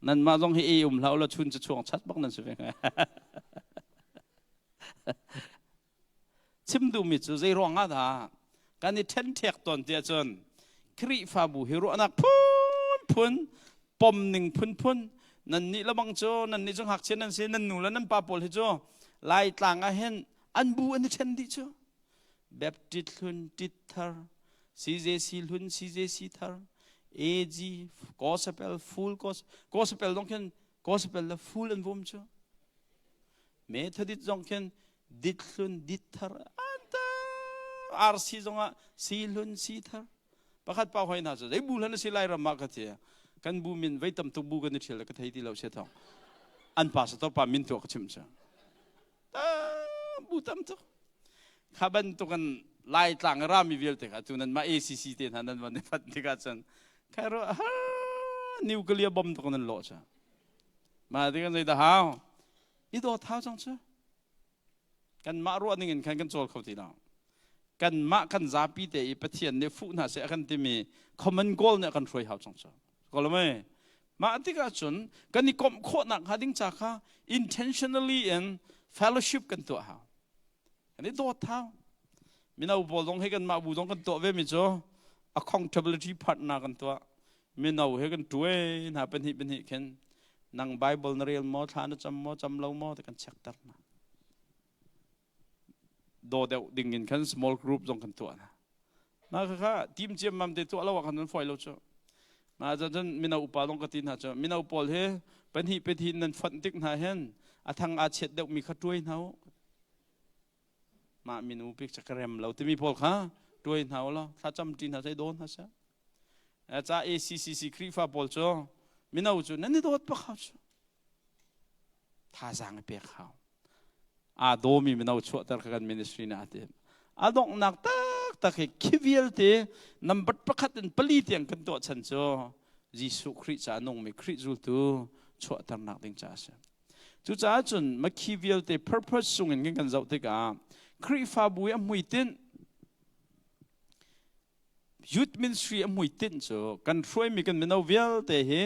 nan mah zong hi e um hlah la chun cu chuang chat bak nan si ve Chim duhmi cu zei ruang ah dah kan i ṭhenṭhek tawn tiah cun Khrihfabu hi ruahnak phunphun pom ning phunphun nannih lebang cu nannih cu ngakchia nan si nan nu le nan pa pawl hi cu Laitlang ah hin an bu an i ṭhen dih cu Baptist hlun tit thar CJC hlun CJC thar AG Gospel full gospel dong khin gospel le full an vum cu. Methodist zong khin dit hlun dit thar anta RC zong ah si hlun si thar. Pakhat pa hoi hna cu zei bu hlan a si lai ram ah ka ti. Kan bu min vei tam tuk bu kan i ṭhial ka thei ti lo sia thong. An pastor pa min tuah ka chimh cu. Bu tam tuk. Kha bantuk an Laitlang i rami vialte kha tu nan mah ACC te hna nan van i fat tikah cun khai ro nuclear bomb tuk nan lawh cu. Mah tikah zei dah hau? I dawt hau cang cu. Kanmah ruah ning in khan kan cawl kho ti lo. Kanmah kan zapi te i Pathian nih fuh hna seh a kan timi common goal nih a kan hruai hau cang cu. Kolomai. Mah tikah cun kan i komh khawhnak hnga ding ca kha intentionally in fellowship kan tuah hau. Kan i dawt hau. Mino pawl zong hi kanmah bu zong kan tuah ve mi cu accountability partner kan tuah. Mino he kan tuai hna pahnih pahnih khin nang Bible na rel maw thla na cam maw cam lo maw ti kan check ter hna. Daw deuh ding in khan small group zong kan tuah hna. Na kha kha team ciammam te tuah lo ah khan nan fawi lo cu. Ma cun mino upa zong ka ti hna cu mino pawl hi pahnih pahnih nan fonh tik hna hin a thang aa chiat deuh mi kha tuai hna u. Mah minu pik ca ka rem lo timi pawl kha tuai hna u law thlacam ṭi hna sai daw hna seh. Ca ACCC Khrihfa pawl cu mino cu nan i dawt bak hau cu. Thazaang i pek hau. Aa dawmi mino chuahter kha kan ministry nih aa tim. A donghnak taktak hi khi vialte number pakhat in pali tiang kan tuah chan cu Jesuh Khrih ca nungmi Khrih zultu chuahternak ding ca a si. Cucaah cun makhi vialte purpose sungin kan kan zoh tikah Khrihfabu i a hmuitinh youth ministry a hmuitinh cu kan hruaimi kan mino vialte hi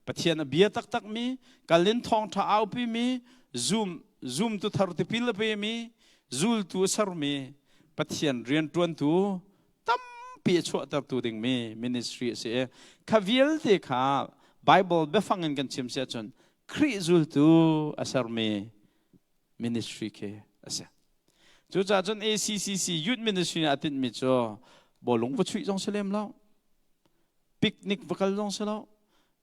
Pathian a bia taktakmi kalin thawngṭha aupimi zum zumtu thar tipil a pemi zultu a sermi Pathian rianṭuantu tampi a chuahtertu dingmi ministry a si i kha vialte kha Bible biafang in kan chim si ahcun Khrih zultu a sermi ministry khi a si. Cucaah cun ACCC Youth Ministry nih a tinhmi cu bawlung va chuih zong si lem lo, picnic va kal zong si lo,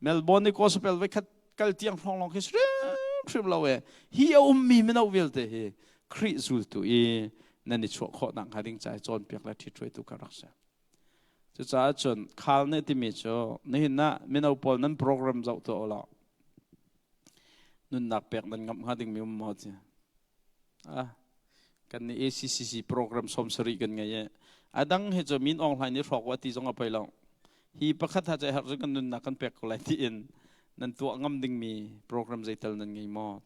Melbourne i gospel voi khat kal tiang hrawng lawng khi si hrimhrim lo e. Hi a ummi mino vialte hi Khrih zultu i nan i chuah khawh nakhnga ding ca i cawnpiak le ṭhithruaitu ka rak si. Cucaah cun khal nih timi cu nihin ah mino pawl nan program zoh tuah u law nunnak pek nan ngamh hnga dingmi um maw ti. Ah, kan nih ACCC program 70 kan ngei i a dang hi cu min Aung Hlaing nih hrawk wa ti zong a poi lo. Hi pakhat ha cu herh cu kan nunnak kan pek ko lai tiin nan tuah ngam dingmi program zeital nan ngei maw?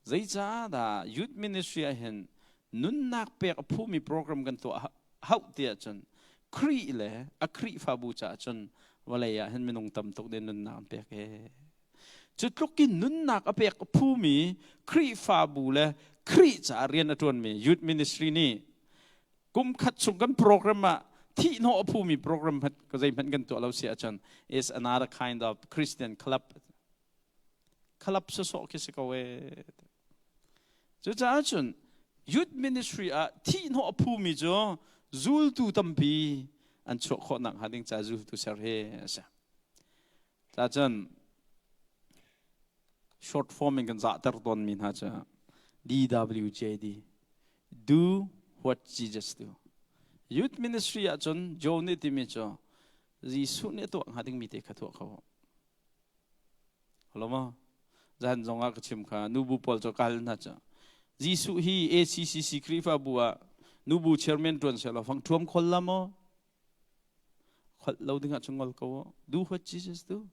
Zeicahdah youth ministry ah hin nunnak pek a phumi program kan tuah hauh ti ahcun Khrih le a Khrihfabu caah cun vawlei ah hin minung tam tuk nih nunnak an pek ee. Cu tluk in nunnak a pek a phumi Khrihfabu le Khrih caah rian a ṭuanmi youth ministry nih kum khat chung kan program ah thihhnawh a phumi program hmanh zeihmanh kan tuah lo si ahcun is another kind of Christian club khalap sawsawh khi si ko ee. Cucaah cun youth ministry ah thihhnawh a phumi cu zultu tampi an chuah khawh nakhnga ding ca zultu ser hi a si. Cacun short form in kan zahter tawnmi hna cu DWJD do what Jesus do. Youth ministry ahcun Joe nih timi cu Jesuh nih a tuah hnga dingmi te kha tuah kho. Halo ma? Zan zong ah ka chim kha nubu pawl cu kal hna cu. Jesuh hi ACCC Khrihfabu ah nubu chairman tuan seh law fang thuam khol la maw? Khol lo ding ah cun ngol ko. Do what Jesus do.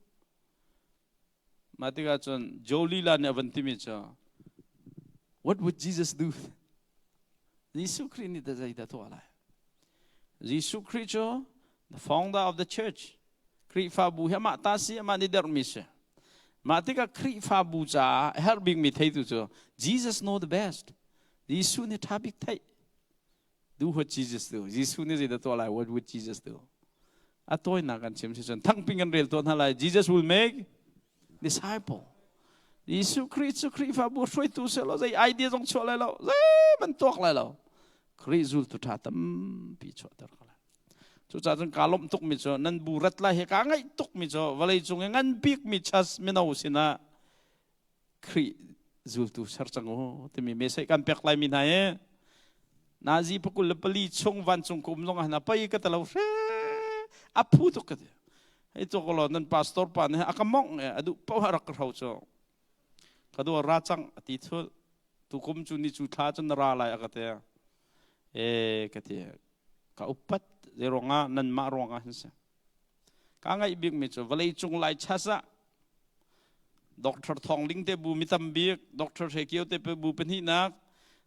Mah tikah cun Joe lila nih a van timi cu What would Jesus do? Jesuh Khrih nih dah zeidah tuah lai? Jesuh Khrih cu the founder of the church. Khrihfabu hi amah ta si, amah nih derhmi si. Mah tikah Khrihfabu caah a herh bikmi theitu cu Jesus know the best. Jesuh nih ṭha bik theih. Do what Jesus do. Jesuh nih zeidah tuah lai? What would Jesus do? A tawinak kan chim si cun thangping kan rel tuah hna lai. Jesus will make disciple. Jesuh Khrih cu Khrihfabu hruaitu seh law zei idea zong chuah lai lo, zei man tuak lai lo. Khrih zultu ṭha tampi chuahter ko lai. Cucaah cun kaa lawmh tukmi cu nan bu rat lai hi kaa ngaih tukmi cu vawlei cung i ngan bikmi church mino sinah Khrih Zultu ser cang u timi message kan pek lai mi hna hi nazi pakul le pali chung vancung ka um zong ah pai ka talo hre a phu tuk ka ti. Hei to ko nan pastor pa nih a ka mong e adu pa rak ka hro chu ka do ra cang ati thul tu kum cu ni cu thla cun na ra lai a ka te. E ka ti, ka upat zei ruangah nan mah ruangah hin si. Ka ngaih bik mi cu vawlei cung lai chas ah Dr. Thong Ling te bu mi tam bik, Dr. Hre Kio te bu pahnihnak,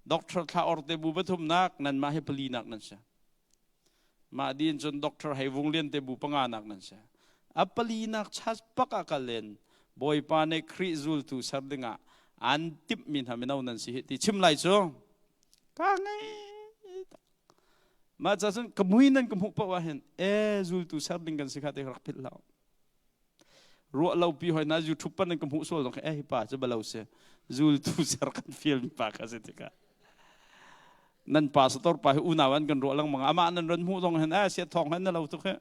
Dr. Thla Or te bu pathumnak, nan mah hi palinak nan si. Mah din cun Dr. Hei Vung Lian te bu panganak nan si. A palinak chas pak ah kal len Bawipa nih Khrih zultu ser dingah an timh mi hna mino nan si hi ti chim lai cu ka ngei. Mah ca cun ka mui nan ka hmuh paoh ah hin e zultu ser ding kan si kha te rak philh hlah. Ruah lo pi hoi na YouTube pan ka hmuh sual zong eh hi pa cu balo si zultu ser kan fial mi pa kha si tikah nan pastor pa hi unau an kan ruah lengmang amah nan ron hmuh zong hin eh sia thong hen na lo tuk he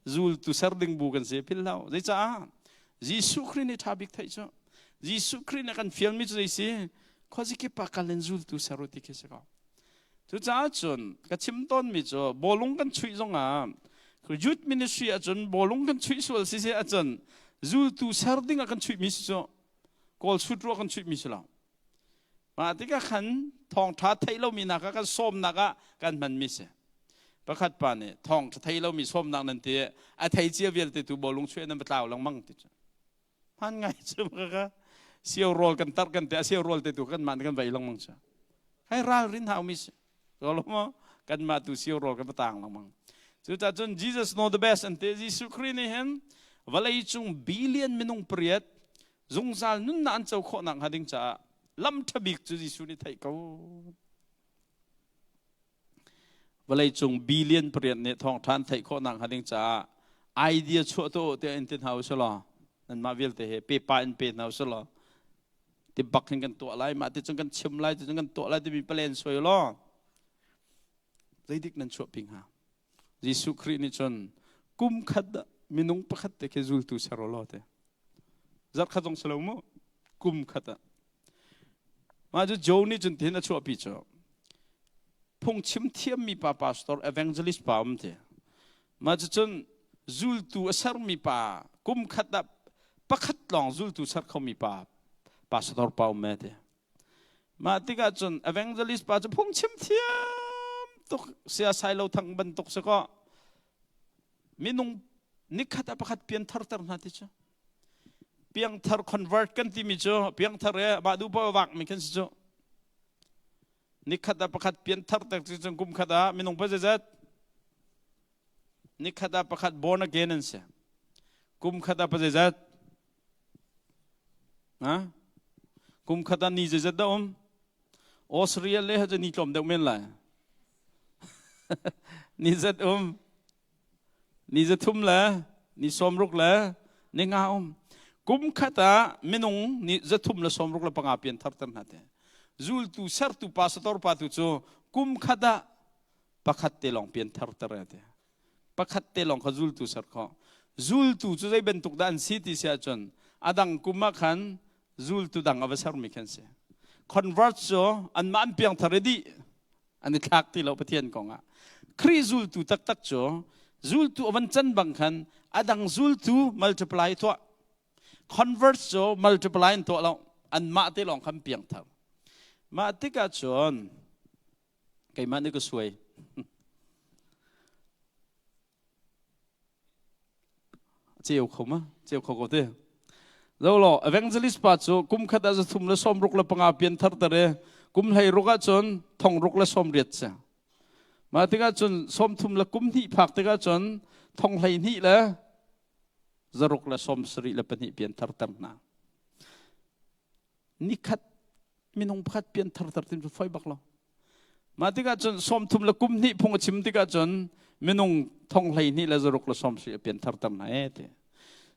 zultu ser ding bu kan si phil hlah. Zeicaah Jesuh Khrih nih tha bik theih cu Jesuh Khrih nih kan fial mi cu zei si khuazikip ah kal in zultu ser u ti khi si ko. Cucaah cun ka chim tawnmi cu bawlung kan chuih zongah youth ministry ahcun bawlung kan chuih sual si si ahcun zultu ser ding ah kan chuihmi si cu kawl sut ruah kan chuihmi si lo. Mah tikah khan thawngṭha theih lomi hna kha kan sawmnak ah kan hmanmi si. Pakhat pa nih thawngṭha thei lomi sawmnak nan ti a thei cia vialte tu bawlung chuih nan va tlau lengmang ti cu. Hman ngai cu ka sio rawl kan tar kan te a sio rawl te tu kan mah kan vai lengmang cu. Hai ralrin hau mi si. Lo kan mah tu sio rawl kan tang lengmang. Cucaah cun Jesus know the best an ti. Jesuh Khrih nih hin vawlei cung billion minung pariat zungzal nunnak an co khawh nak hnga ding caah lam ṭha bik cu Jesuh nih theih ko. Vawleicung billion pariat nih thawngṭha an theih khawh nakhnga ding caah idea chuah tuah tiah in ti hna usih law nanmah vialte he pepa in pe hna usih law ti bak hin kan tuah lai, mah ti cun kan chim lai, ti cun kan tuah lai timi plan suai law zeidik nan chuahpi hnga? Jesuh Khrih nih cun kum khat minung pakhat te khi zultu ser law te zarh khat zong si lo mu, kum khat ah. Mah cu Joe nih cun tihin a chuahpi cu phungchim thiammi pa, pastor evangelist pa um ti. Mah cu cun zultu a sermi pa, kum khat ah pakhat lawng zultu ser khomi pa, pastor pa um te. Mah tikah cun evangelist pa cu phungchim thiam tuk, siasai lo thang bantuk si kaw minung nikhat ah pakhat pian tharter hna ti cu piangthar convert kan timi cu piangthar e mah duh paoh vak mi kan si cu. Nikhat ah pakhat pianthar tak cu cun kum khat ah minung pa zeizat nikhat ah pakhat born again an si, kum khat ah pa zeizat ha kum khat ah ni zeizat dah um? Australia le ha ni tlawm deuh men lai. Ni zat um? Ni 3 le ni 60 le ni nga um. Kum khat ah minung ni 365 pian tharter hna te. Zultu sertu pastor pa tu cu kum khat ah pakhat te lawng pian tharter te, pakhat te lawng kha zultu ser kho. Zultu cu zei bantuk dah an si ti si ahcun adang kum ah khan zultu dang a va sermi khan si. Convert cu anmah an piangthar i dih an i thlak ti lo Pathian kong ah. Khrih zultu taktak cu zultu a van can bang khan a dang zultu multiply tuah. Convert cu multiply in tuah lo, anmah te lawng khan piangthar. Mah tikah cun keimah nih ka suai. Ceu kho ma? Ceu kho ko te. Zo lo evangelist pa cu kum khat ah 365 pian thar tere kum hlei ruk ah cun thong ruk le sawm riat si. Mah tikah cun sawm thum le kum hnih phak tikah cun thong hlei hnih le zaruk le sawm sarih le pahnih pian thar ter hna. Nikhat minung pakhat pian thar ter tim cu foi bak lo. Mah tikah cun 30 le kum hnih phung a chim tikah cun minung thong 12 le zaruk le sawm a pian thar ter hna e ti.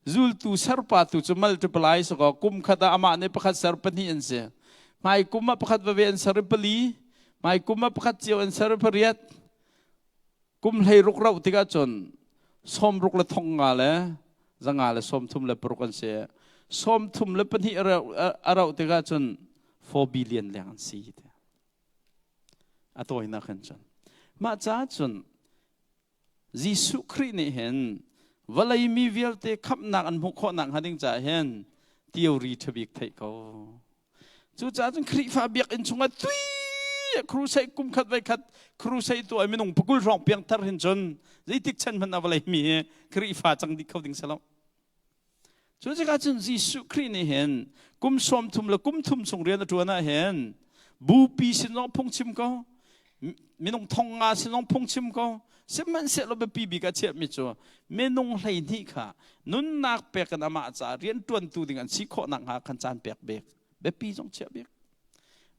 Zultu serpa tu cu multiply si kaw kum khat ah amah nih pakhat ser pahnih an si. Hmai kum ah pakhat veve an ser i pali, hmai kum ah pakhat cio an ser i pariat. Kum 16 rauh tikah cun 60 le thong nga le zanga le 36 an si. 32 a rauh tikah cun. 4 billion leng an si ti. A tawinak hin cun. Mah caah cun Jesuh Khrih nih hin vawlei mi vialte khamhnak an hmuh khawhnak hnga ding caah hin theory ṭhabik theih ko. Cucaah cun Khrihfa biakinn chungah tui crusade kum khat voi khat crusade tuah i minung pakul hrawng piangthar hin cun zeitik chan hmanh ah vawlei mi hi Khrihfa cang dih kho ding si lo. Cu tikah cun Jesuh Khrih nih hin kum 30 le kum thum chung rian a ṭuan ah hin bupi sin zong phungchim ko, minung thong nga sin zong phungchim ko, sihmanhsehlaw biapi bik ah chiahmi cu minung 12 kha nunnak pek in amah caah rianṭuantu ding an si khawh nakhnga khan caan pek bik, biapi zong chiah bik.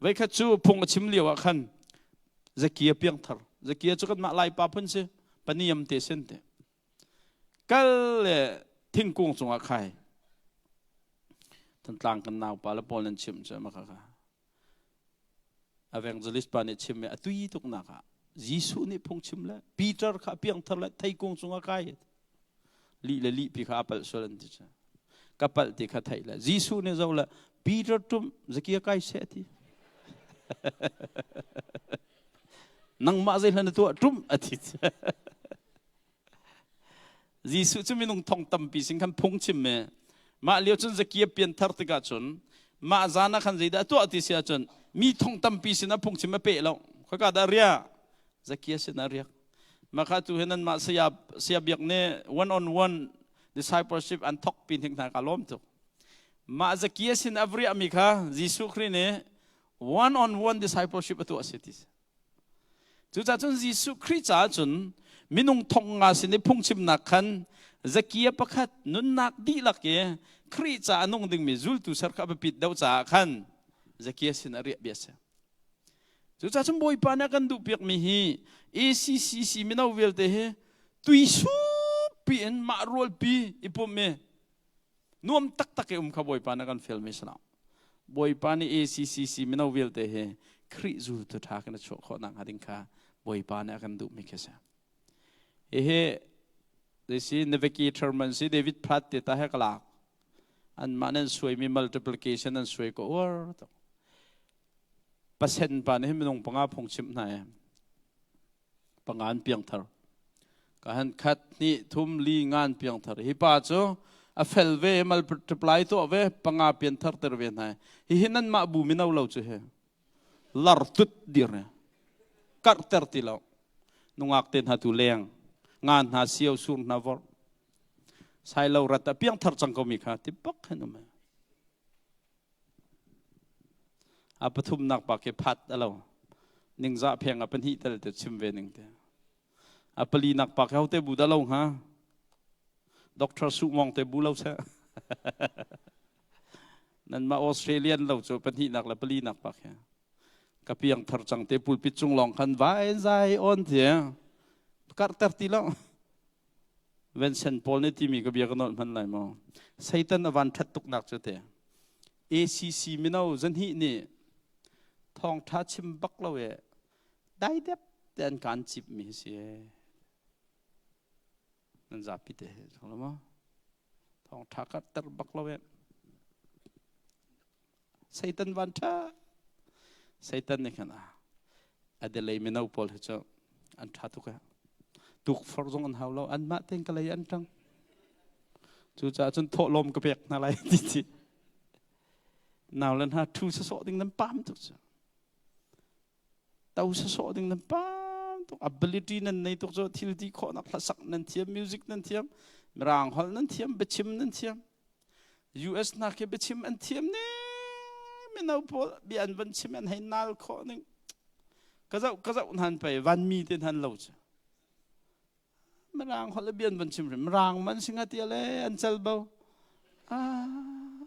Voikhat cu phung a chim lio ah khan Zakia piangthar, Zakia cu kanmah Laipa phun si, paniam te sin te. Kal le thingkung cungah khai. Thantlang kan naupa le pawl nan chimh cu maka kha. Evangelist pa nih chim a tui tuk nak ah Jesuh nih phung chim le Peter kha piangthar le theikung cungah kai. Lih le lih pi kha a palh sual an ti cu. Ka palh ti kha theih le Jesuh nih zo le Peter tum zakia kai seh ti. Nangmah zei hlan na tuah tum a ti. Jesuh cu minung thong tampi sin khan phung chim me. Mah lio cun Zakia pianthar tikah cun mah zan ah khan zeidah a tuah ti si ahcun mi thong tampi sin ah phungchim a peh lo. Khoika dah riah? Zakia sin ah riak. Mah kha tu hi nanmah saya saya biak nih one on one discipleship an thok pin hik hna ka lawm tuk. Mah Zakia sin a riah mi kha Jesuh Khrih nih one on one discipleship a tuah si ti. Cucaah cun Jesuh Khrih caah cun minung thong nga sin i phungchimnak khan Zakia pakhat nunnak dihlak i Khrih caah a nung dingmi zultu ser kha a biapit deuh caah khan Zakia sin a riah bia a si. Cucaah cun Bawipa nih a kan duhpiakmi hi ACCC mino vialte hi tuisupi in mah rualpi i pumh i nuam taktak i um kha Bawipa nih a kan fialmi si lo. Bawipa nih ACCC mino vialte hi Khrih zultu ṭha kan i chuah khawh nakhnga ding kha Bawipa nih a kan duhmi khi a si. Hihi zeisi navigator man si David Platt te ta he ka lak. Anmah nan suaimi multiplication an suai ko uar tuk. Pasen pa nih minung panga phung chimh hna i panga an piangthar. Ka han khat hnih thum li ngan piangthar. Hi pa cu a fel ve multiply tuah ve panga pianthar ter ve hna. Hi hi nan mah bu mino lo cu hi. Lar tut dir ne. Karh ter ti lo. Nungak te hna tu leng. Ngan hna sio sur hna vor. Sai lo rat a piangthar cang ko mi kha ti bak hin um. A pathumnak pa khi phat a lo. Ningzah pheng a pahnih tel te chim ve ning te. A palinak pa khi hote bu dah lo hnga? Doctor Su Mong te bu lo seh. Nanmah Australian lo cu pahnihnak le palinak pa khi. Ka piang thar cang te pulpit cung lawng khan vai zai on ti. Karh ter ti lo. Vincent Paul nih timi ka bia ka nolh hman lai maw? Satan a van ṭhat tuknak cu te. ACC mino zanhih nih thawngṭha chim bak lo e daidep te an kaan cip mi hi si e. Nan zapi te he lo maw? Thawngṭha karhter bak lo e. Satan van ṭha. Satan nih khan Adelaide mino pawl hi cu an ṭha tuk e. Tukforh zong an hau lo. Anmah tein ka lei an ṭang. Cucaah cun thawhlawm ka pek hna lai ti ti. Nau le hna ṭhu sawsawh ding nan pam tuk cu. To sawsawh ding nan pam tuk. Ability nan nei tuk cu thil ti khawhnak hlasak nan thiam, music nan thiam, mirang holh nan thiam, biachim nan thiam. US hna khi biachim an thiam ne mino pawl bia an van chim an hei nal khawh ning ka zoh ka zoh hnan pei vanmi te hnan lo cu mirang holh bia an van chim hrim mirang man singa tia le an cal bo ah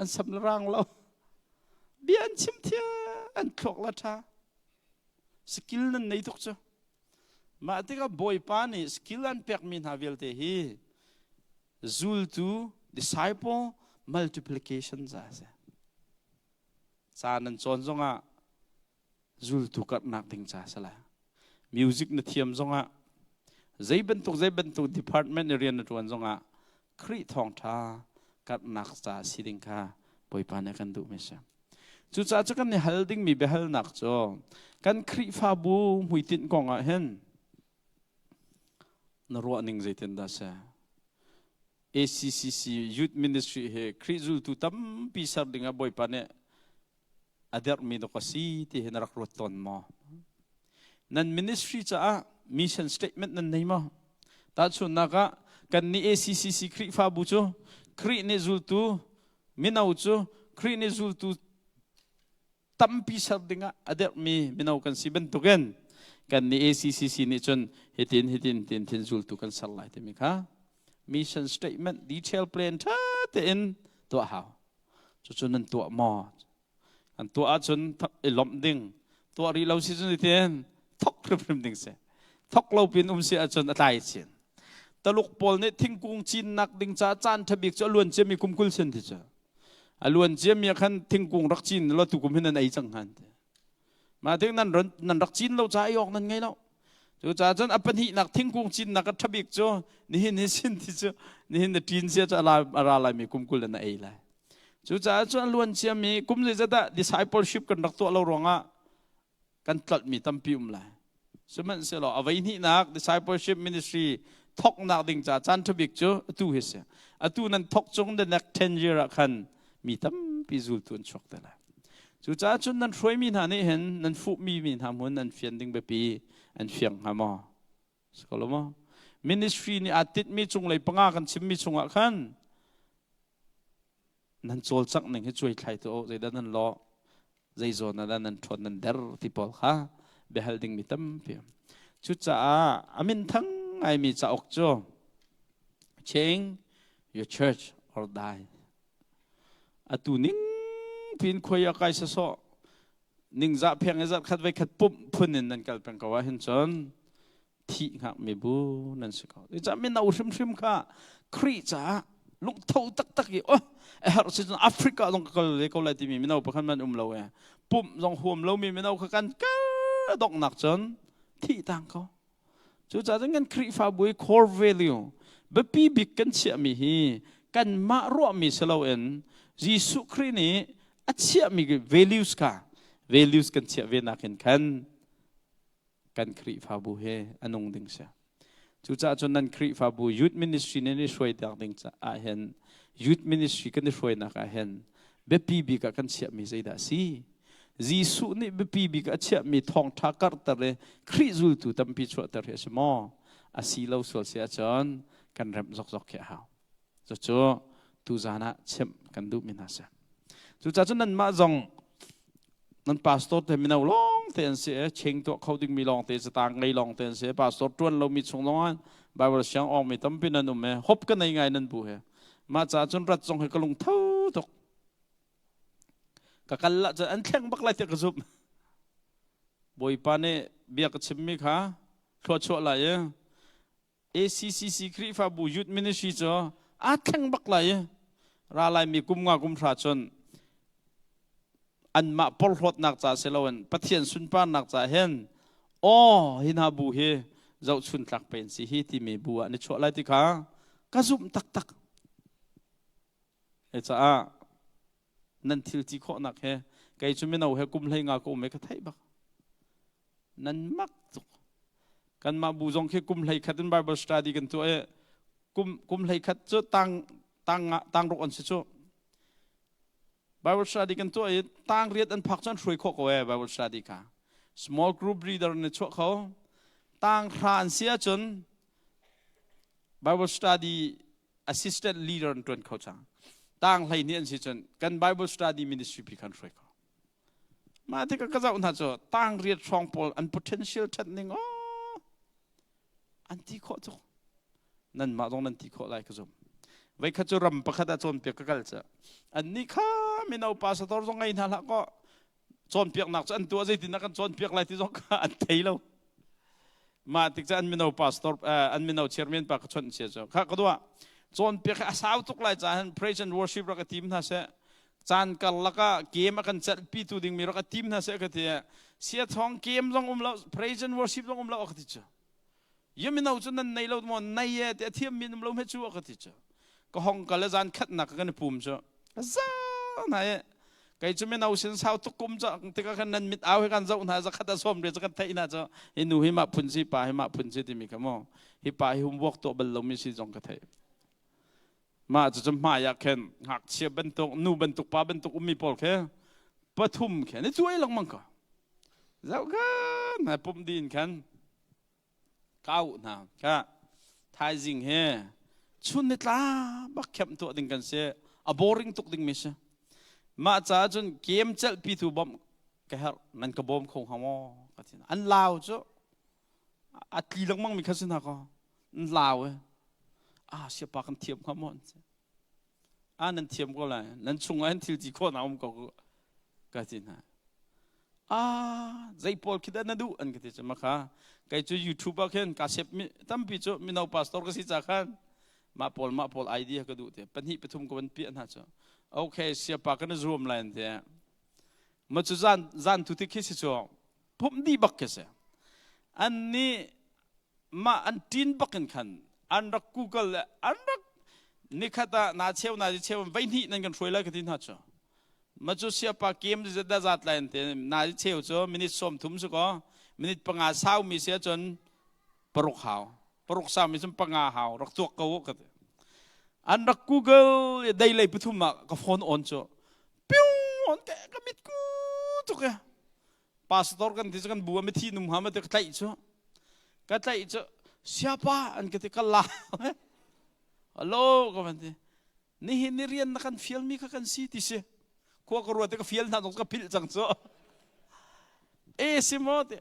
an sam le rang lo bia an chim thia an thluak la tha skill nan nei tuk cu mah tikah bawipa nih skill an pekmi hna vialte hi zultu disciple multiplication za a si. Ca nan cawn zongah zultu karhnak ding ca si lai. Music na thiam zongah zei bantuk zei bantuk department i rian na ṭuan zongah Khrih thawngṭha karhnak ca si ding kha Bawipa nih a kan duhmi a si. Cucaah cu kan i hal dingmi biahalnak cu kan Khrihfabu hmuitinh kong ah hin na ruah ning zeitindah si? ACCC Youth Ministry hi Khrih zultu tampi ser dingah Bawipa nih a derhmi dawk a si ti hi na rak ruat tawn maw? Nan ministry caah mission statement nan nei maw? Tahchunhnak ah kan nih ACCC Khrihfabu cu Khrih nih zultu mino cu Khrih nih zultu tampi ser dingah a derhmi mino kan si bantukin kan nih ACCC nih cun hitin hitin tin thin zultu kan ser lai timi kha mission statement detail plan ṭha tein tuah hau. Cucu nan tuah maw? An tuah ahcun i lawmh ding. Tuah rih lo si cun hitin thok hrimhrim ding si. Thok lo pin um si ahcun a tlai chin. Taluk pawl nih thingkung cinnak ding caah caan ṭha bik cu a luan ciami kum 20 sin ti cu. A luan ciami ah khan thingkung rak cin law tukum hin nan ei cang hnga ti. Mah tik nan ron nan rak cin lo caah ei awk nan ngei lo. Cucaah cun a pahnihnak thingkung cinnak a ṭha bik cu nihin hi sin ti cu nihin na ṭin sia cu a ra laimi kum 20 na ei lai. Cucaah cun a luan ciami kum zeizat ah discipleship kan rak tuah lo ruangah kan tlolhmi tampi um lai. Sihmanhsehlaw a voi hnihnak discipleship ministry thoknak ding ca caan ṭha bik cu atu hi si. Atu nan thok chung the next 10 year ah khan mi tampi zultu an chuak te lai. Cucaah cun nan hruaimi hna nih hin nan fuhmi mi hna hmun nan fian ding biapi an fiang hnga maw? Si ko lo maw? Ministry nih aa tinhmi cunglei panga kan chimmi chungah khan nan cawlcangh ning hi cuai thlai tu zeidah nan lawh zei zawn ah dah nan ṭhawn nan der ti pawl kha biahal dingmi tampi cucaah a minthang ngaimi cauk cu Change Your Church or Die atu ning pin khuai a kai sasawh ningzah pheng i zarh khat voi khat pumh phun in nan kal peng ko ah hin cun thih hngakmi bu nan si ko. Cucaah mino hrimhrim kha Khrih caah lungtho taktak i oh a herh si cun Africa zong ka kal ve ko lai timi mino pakhat man um lo e. Pumh zong huam lomi mino kha kan kal donghnak cun thih tang ko. Cucaah cun kan Khrihfabu i core value biapi bik kan chiahmi hi kanmah ruahmi si loin Jesuh Khrih nih a chiahmi values kha values kan chiah ve nakin khan kan Khrihfabu he a nung ding si. Cucaah cun nan Khrihfabu youth ministry nan i hruai tak ding caah hin youth ministry kan i hruainak ah hin biapi bik ah kan chiahmi zeidah a si? Jesuh nih biapi bik a chiahmi thawngṭha karhter i Khrih zultu tampi chuahter hi a si maw? A si lo sual si ahcun kan remh zokzok khi a hau. Cucu tuzaan ah chimh kan duhmi hna si. Cucaah cun nanmah zong nan pastor te mino lawng te an si e cheng tuah kho dingmi lawng te catang ngei lawng te an si e pastor tuan lomi chung zong ah Bible siang awngmi tampi nan um e hop ka nei ngai nan bu he mah caah cun rat zong hi ka lung tho tuk ka kal lah cun an thleng bak lai tiah ka zumh Bawipa nih bia ka chimmi kha thluachuah lai i ACCC Khrihfabu Youth Ministry cu aa thleng bak lai i ra laimi kum nga kum hra cun anmah porhlawtnak ca si loin Pathian sunparnak ca hin aw hi hna bu hi zohchun tlak pen si hi timi bu ah ni chuah lai ti kha ka zumh taktak. E caah nan thil ti khawhnak he kei cu mino he kum 15 ka um e ka theih bak. Nan mak tuk. Kanmah bu zong khi kum 11 in Bible study kan tuah i kum 11 cu tang tang tang ruk an si cu. Bible study kan tuah i tang riat an phak cu an hruai khawh ko e Bible study kha. Small group reader na chuah kho. Tang hra an si ahcun Bible study assistant leader an tuan kho cang. Tang 12 an si cun kan Bible study ministry pi khan hruai kho. Mah tikah ka zoh hna cu tang riat hrawng pawl an potential ṭhat ning aw an ti khawh tuk. Nanmah zong nan ti khawh lai ka zum. Voikhat cu ram pakhat ah cawnpiak ka kal ca. Annih kha mino pastor zong ngei hna hlah kaw cawnpiaknak cu an tuah zeitin dah kan cawnpiak lai ti zong kha an thei lo. Mah tik cu an mino pastor an mino chairman pa ka chawnh sia cu kha ka duah cawnpiak hi a sau tuk lai caah hin praise and worship rak i tim hna seh caan karlak ah game a kan celhpitu dingmi rak i tim hna seh ka ti sia thawng game zong um lo praise and worship zong um lo ka ti cu ya mino cu nan nei lo maw nei e ti a thiam mi um lo hme cu ka ti cu ka hong kal zan khatnak kan i pum cu za na e. Kei cu mino sin sau tuk kum ca tikah khan nan mit au he kan zoh hna zakhat a sawm re kan theih hna cu hi nu hi mah phun si pa hi mah phun si timi kha maw hi pa hi homework tuah bal lomi si zong ka theih. Mah cu cu hmai ah khin ngakchia bantuk nu bantuk pa bantuk ummi pawl khi pathum khi an i cuai lengmang ko. Zoh kan na pumh din khan ka auh hna ka thaizing he chun ni tla bak khem tuah ding kan si a boring tuk ding mi si mah caah cun game celh pi tu bawmh ka herh nan ka bawm kho hnga maw ka ti an lau cu a tli lengmang mi kha si hna ko an lau e a siapa kan thiam hnga maw a nan thiam ko lai nan chungah hin thil ti khawh na um ko ka ti hna ah zei pawl khi dah na duh an ka ti cu makha kei cu YouTube ah khin ka sep mi tampi cu mino pastor ka si ca khan mah pawl mah pawl idea ka duh te pahnih pathum ka van piah hna cu okay siapa kan zuam lai an ti ma cu zan zan tu ti khi si cu phum di bak khi si an nih mah an ṭin bak in khan an rak google le an rak nikhat ah na cheu na cheu vei hnih nan kan hruai lai ka ti hna cu ma cu siapa kem da zat lai an ti na cheu cu minute 30 su ko minute 5 sau mi sia cun paruk hau paruk sau mi cun panga hau rak tuak ko ka ti an rak google dei lei pathum ah ka phone on cu piu on ke ka mit ku tuk e pastor kan ti cu kan bu a mithi num ha ma ti ka tlaih cu ka tlaih cu siapa an ka ti ka la hello ka van ti nihin ni rian na kan fial mi kha kan si ti si khua ka ruat ka fial hna zong ka philh cang cu e si maw ti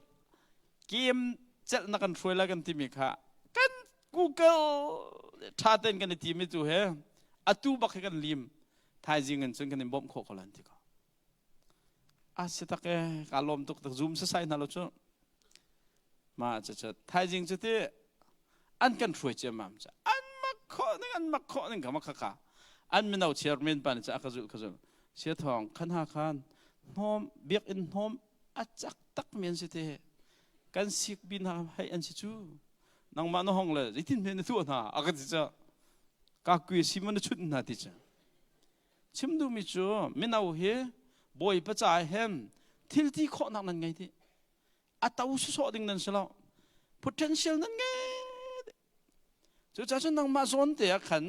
kem celh na kan hruai lai kan timi kha kan google tha ten kan i ti mi tu he atu bak he kan lim thaizing in cun kan in bawmh khawh ko lan ti ko A si tak e, kaa lawm tuk tak zoom sasai hna lo cu. Ma cu cu thaizing cu ti an kan hruai ciammam cu an mak khawh ning an mak khawh ning kha ka an mino chairman pa nih cu a ka zulh ka zulh sia thawng khan ha khan hnawm biakinn hnawm a cak tak mi an si te kan sik bin ha hei an si cu nangmah na hong le zeitin hme na tuah hna a ka ti cu ka kui si man na chunh hna ti cu Chim duhmi cu mino hi Bawipa caah hin thil ti khawhnak nan ngei dih. A to sawsawh ding nan si lo. Potential nan ngei dih. Cucaah cun nangmah zawn te ah khan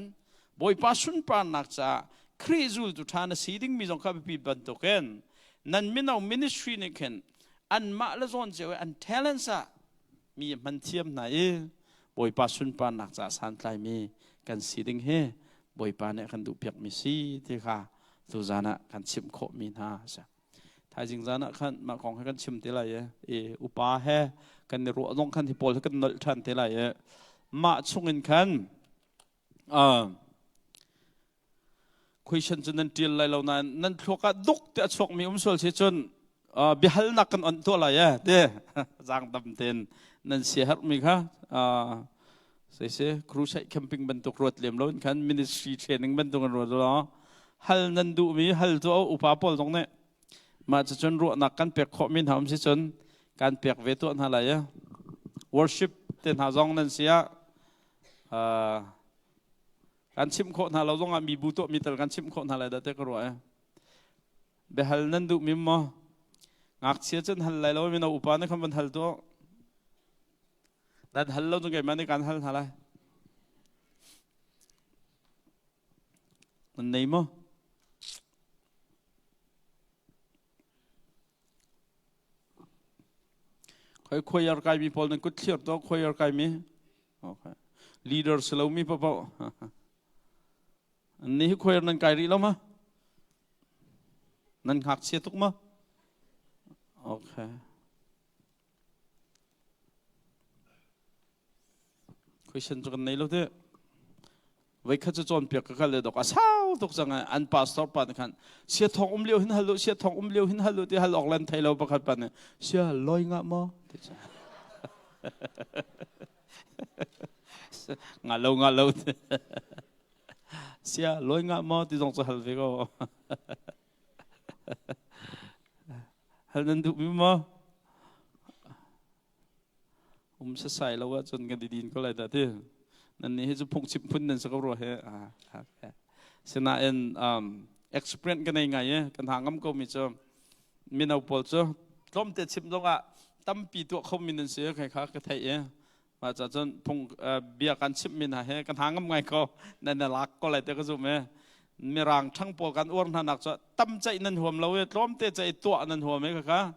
Bawipa sunparnak caah Khrih zultu ṭha na si dingmi zong kha biapi bantukin nan mino ministry nih khin anmah le zawn cio i an talents ah mi hman thiam hna i Bawipa sunparnak caah santlaimi kan si ding hi Bawipa nih a kan duhpiakmi si ti kha tuzan ah kan chimh khawhmi hna a si. Thaizing zan ah khan mah kong he kan chim te lai i upa he kan i ruah zong khan hi pawl he kan nolh ṭhan te lai i mah chungin khan question cu nan ṭial lai lo nain nan thluak ah duk te a chuakmi um sual si cun biahalnak kan on tuah lai e te zaangdam tein nan siaherhmi kha seise crusade camping bantuk ruat lem lo in khan ministry training bantuk an ruat lo hal nan duhmi hal tu upa pawl zong nih mah cucun ruahnak kan pek khawh mi hna um si cun kan pek ve tuah hna lai e worship te hna zong nan sia kan chimh khawh hna lo zongah mibu tuahmi tal kan chimh khawh hna lai dah te ka ruah e biahal nan duh mi maw ngakchia cun hal lai lo mino upa nih khan van hal tuah dan hal lo cun keimah nih kan hal hna lai nan nei maw Khoi choir kai mi pawl nan kut thlir to choir kai mi Okay. Leader si lomi paohpaoh. Ni hi choir nan kai rih lo ma? Nan ngakchia tuk ma? Okay. Question cu kan nei lo te. Voikhat cu cawnpiak ka kal le dok a sau tuk cang an pastor pa nih khan sia thong um lio hin hal u sia thong um lio hin hal u ti hal awk len thei lo pakhat pa nih sia loi ngah maw ti ngah lo ngah lo sia loi ngah maw ti zong cu hal ve ko hal nan duh mi maw Um sasai lo ahcun kan i din ko lai dah ti. Nan nih hi cu phungchim phun nan si ko rua he. Sinain um, Experience ka nei ngai e. Kan ha ngam ko mi cu mino pawl cu tlawmte chim zongah tampi tuah kho mi nan si kai kha ka theih e. Mah ca cun phung bia kan chimh mi hna he kan ha ngam ngai ko. Nan na lak ko lai te ka zum e. Mirang ṭhang pawl kan uar hna nak cu tam ceih nan huam lo e, tlawmte ceih tuah nan huam e kha.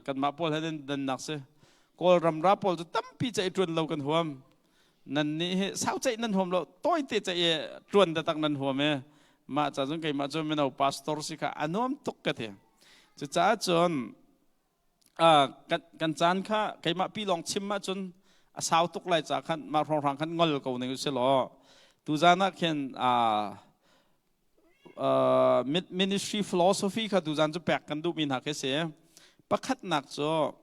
Kanmah pawl he nan nak si. Kawlram ra pawl cu tampi ceih ṭuan lo kan huam. Nan nih hi sau ceih nan huam lo, tawite ceih i ṭuan taktak nan huam e. Mah ca cun keimah cu mino pastor si kha a nuam tuk ka ti. Cucaah cun kan caan kha keimah pi lawng chim ahcun a sau tuk lai ca khan mah hrawnghrang khan ngol ko ning usih law tuzan ah khin ministry philosophy kha tuzan cu pek kan duhmi hna khi si. Pakhatnak cu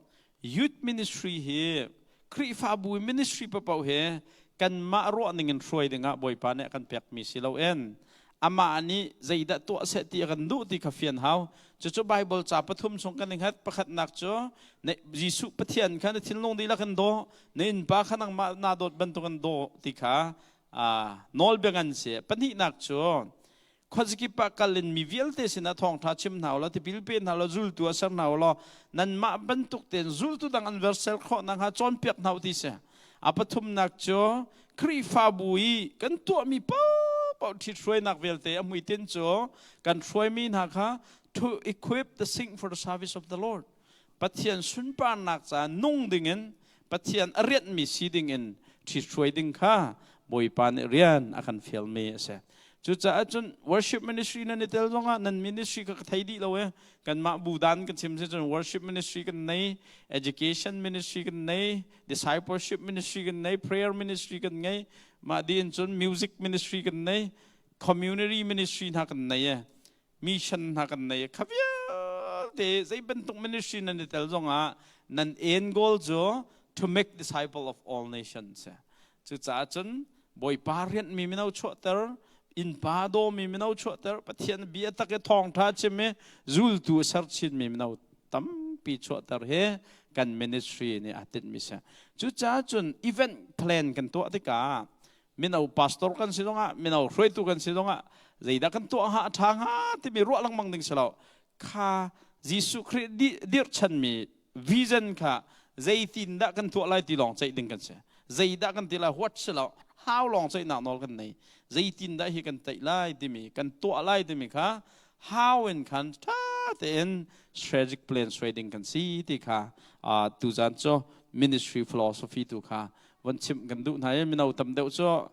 youth ministry hi, Khrihfabu ministry paoh hi kanmah ruah ning in hruai dingah Bawipa nih a kan pekmi si loin amah nih zeidah tuah seh ti a kan duh ti kha fian hau. Cucu Bible ca pathum chung kan i hngat. Pakhatnak cu Jesuh Pathian kha na thinlung dihlak in daw, na innpa kha nangmah naa dawt bantuk in daw ti kha nawlbia ngan si. Pahnihnak cu khuazakip ah kal in mi vialte sinah thawngṭha chim hna ulaw, tipil pe hna ulaw, zultu ah ser hna ulaw, nanmah bantuk tein zultu dang an versel khawh nakhnga cawnpiak hna u ti si. A pathumnak cu Khrihfabu i kan tuahmi paohpaoh ṭhithruainak vialte a hmuitinh cu kan hruaimi hna kha to equip the saint for the service of the Lord, Pathian sunparnak ca nung dingin, Pathian a rianhmi si dingin ṭhithruai ding kha Bawipa nih rian a kan fialmi a si. Cucaah cun worship ministry nan i tel zongah nan ministry kha ka thei dih lo e. Kanmah bu dan kan chim si cun worship ministry kan nei, education ministry kan nei, discipleship ministry kan nei, prayer ministry kan ngei, mah dih in cun music ministry kan nei, community ministry hna kan nei e. Mission hna kan nei. Kha vialte zei bantuk ministry nan i tel zongah nan end goal cu to make disciple of all nations. Cucaah cun Bawipa rianhmi mino chuahter, innpa dawmi mino chuahter, Pathian bia tak i thawngṭha chim i zultu a ser chinmi mino tampi chuahter hi kan ministry nih aa tinhmi si. Cucaah cun event plan kan tuah tikah mino pastor kan si zongah, mino hruaitu kan si zongah, zeidah kan tuah hnga, a ṭha hnga timi ruah lengmang ding si lo. Kha Jesuh Khrih dirhchanmi vision kha zeitindah kan tuah lai ti lawng ceih ding kan si. Zeidah kan ti lai, what si lo, how lawng ceihnak nawl kan nei. Zeitindah hi kan teih lai timi, kan tuah lai timi kha how in khan ṭha tein strategic plan suai ding kan si ti kha tuzan cu ministry philosophy tu kha von chimh kan duh hna i mino tam deuh cu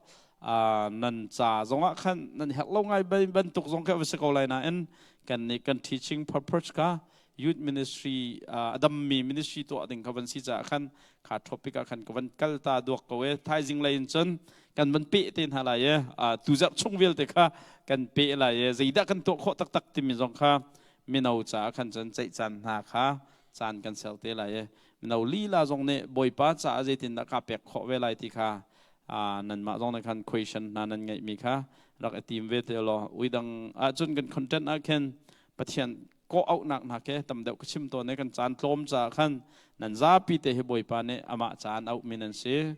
nan ca zongah khan nan herh lo ngai bantuk zong kha va si ko lai nain kan nih kan teaching purpose kha youth ministry, a dammi ministry tuah ding kha van si caah khan kha topic ah khan ka van kal ta duak ko e. Thaizing lei in cun kan van peh te hna lai e. Tuzarh chung vialte kha kan peh lai e. Zeidah kan tuah khawh taktak timi zong kha mino caah khan cun ceih caan hna kha caan kan ser te lai e. Mino lila zong nih Bawipa caah zeitindah kaa pek khawh ve lai ti kha nanmah zong nih khan question hna nan ngeihmi kha rak i tim ve te law uidang ahcun kan content ah khin Pathian kawh auhnak hna ke tam deuh ka chim tawn i kan caan tlawm caah khan nan zapi te hi Bawipa nih amah caan auhmi nan si.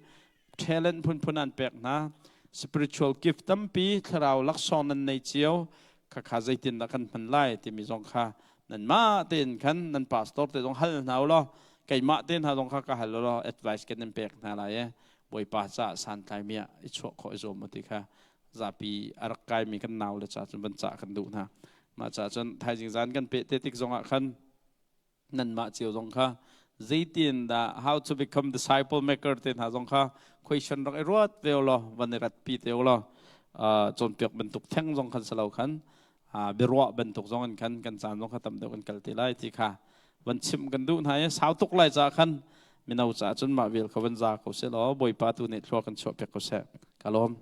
Talent phunphun an pek hna, spiritual gift tampi, thlarau laksawng nan nei cio. Khakha zeitindah kan hman lai timi zong kha nanmah tein khan nan pastor te zong hal hna u law keimah te hna zong kha ka hal law advice kan in pek hna lai e. Bawipa caah santlaimi ah i chuah khawh i zuam u ti kha zapi a rak kaimi kan nau le ca cun van cah kan duh hna. Mah caah cun thaizing zan kan peh te tik zongah khan nanmah cio zong kha zeitin dah how to become disciple maker te hna zong kha question rak i ruat ve law van i rat pi te law cawnpiak bantuk theng zong khan si lo khan biaruah bantuk zong in khan kan caan zong kha tam deuh kan kal te lai ti kha van chimh kan duh hna i sau tuk lai caah khan mino caah cun mah vial kha van za ko seh law Bawipa tu nih thlua kan chuah piak ko seh. Ka lawm.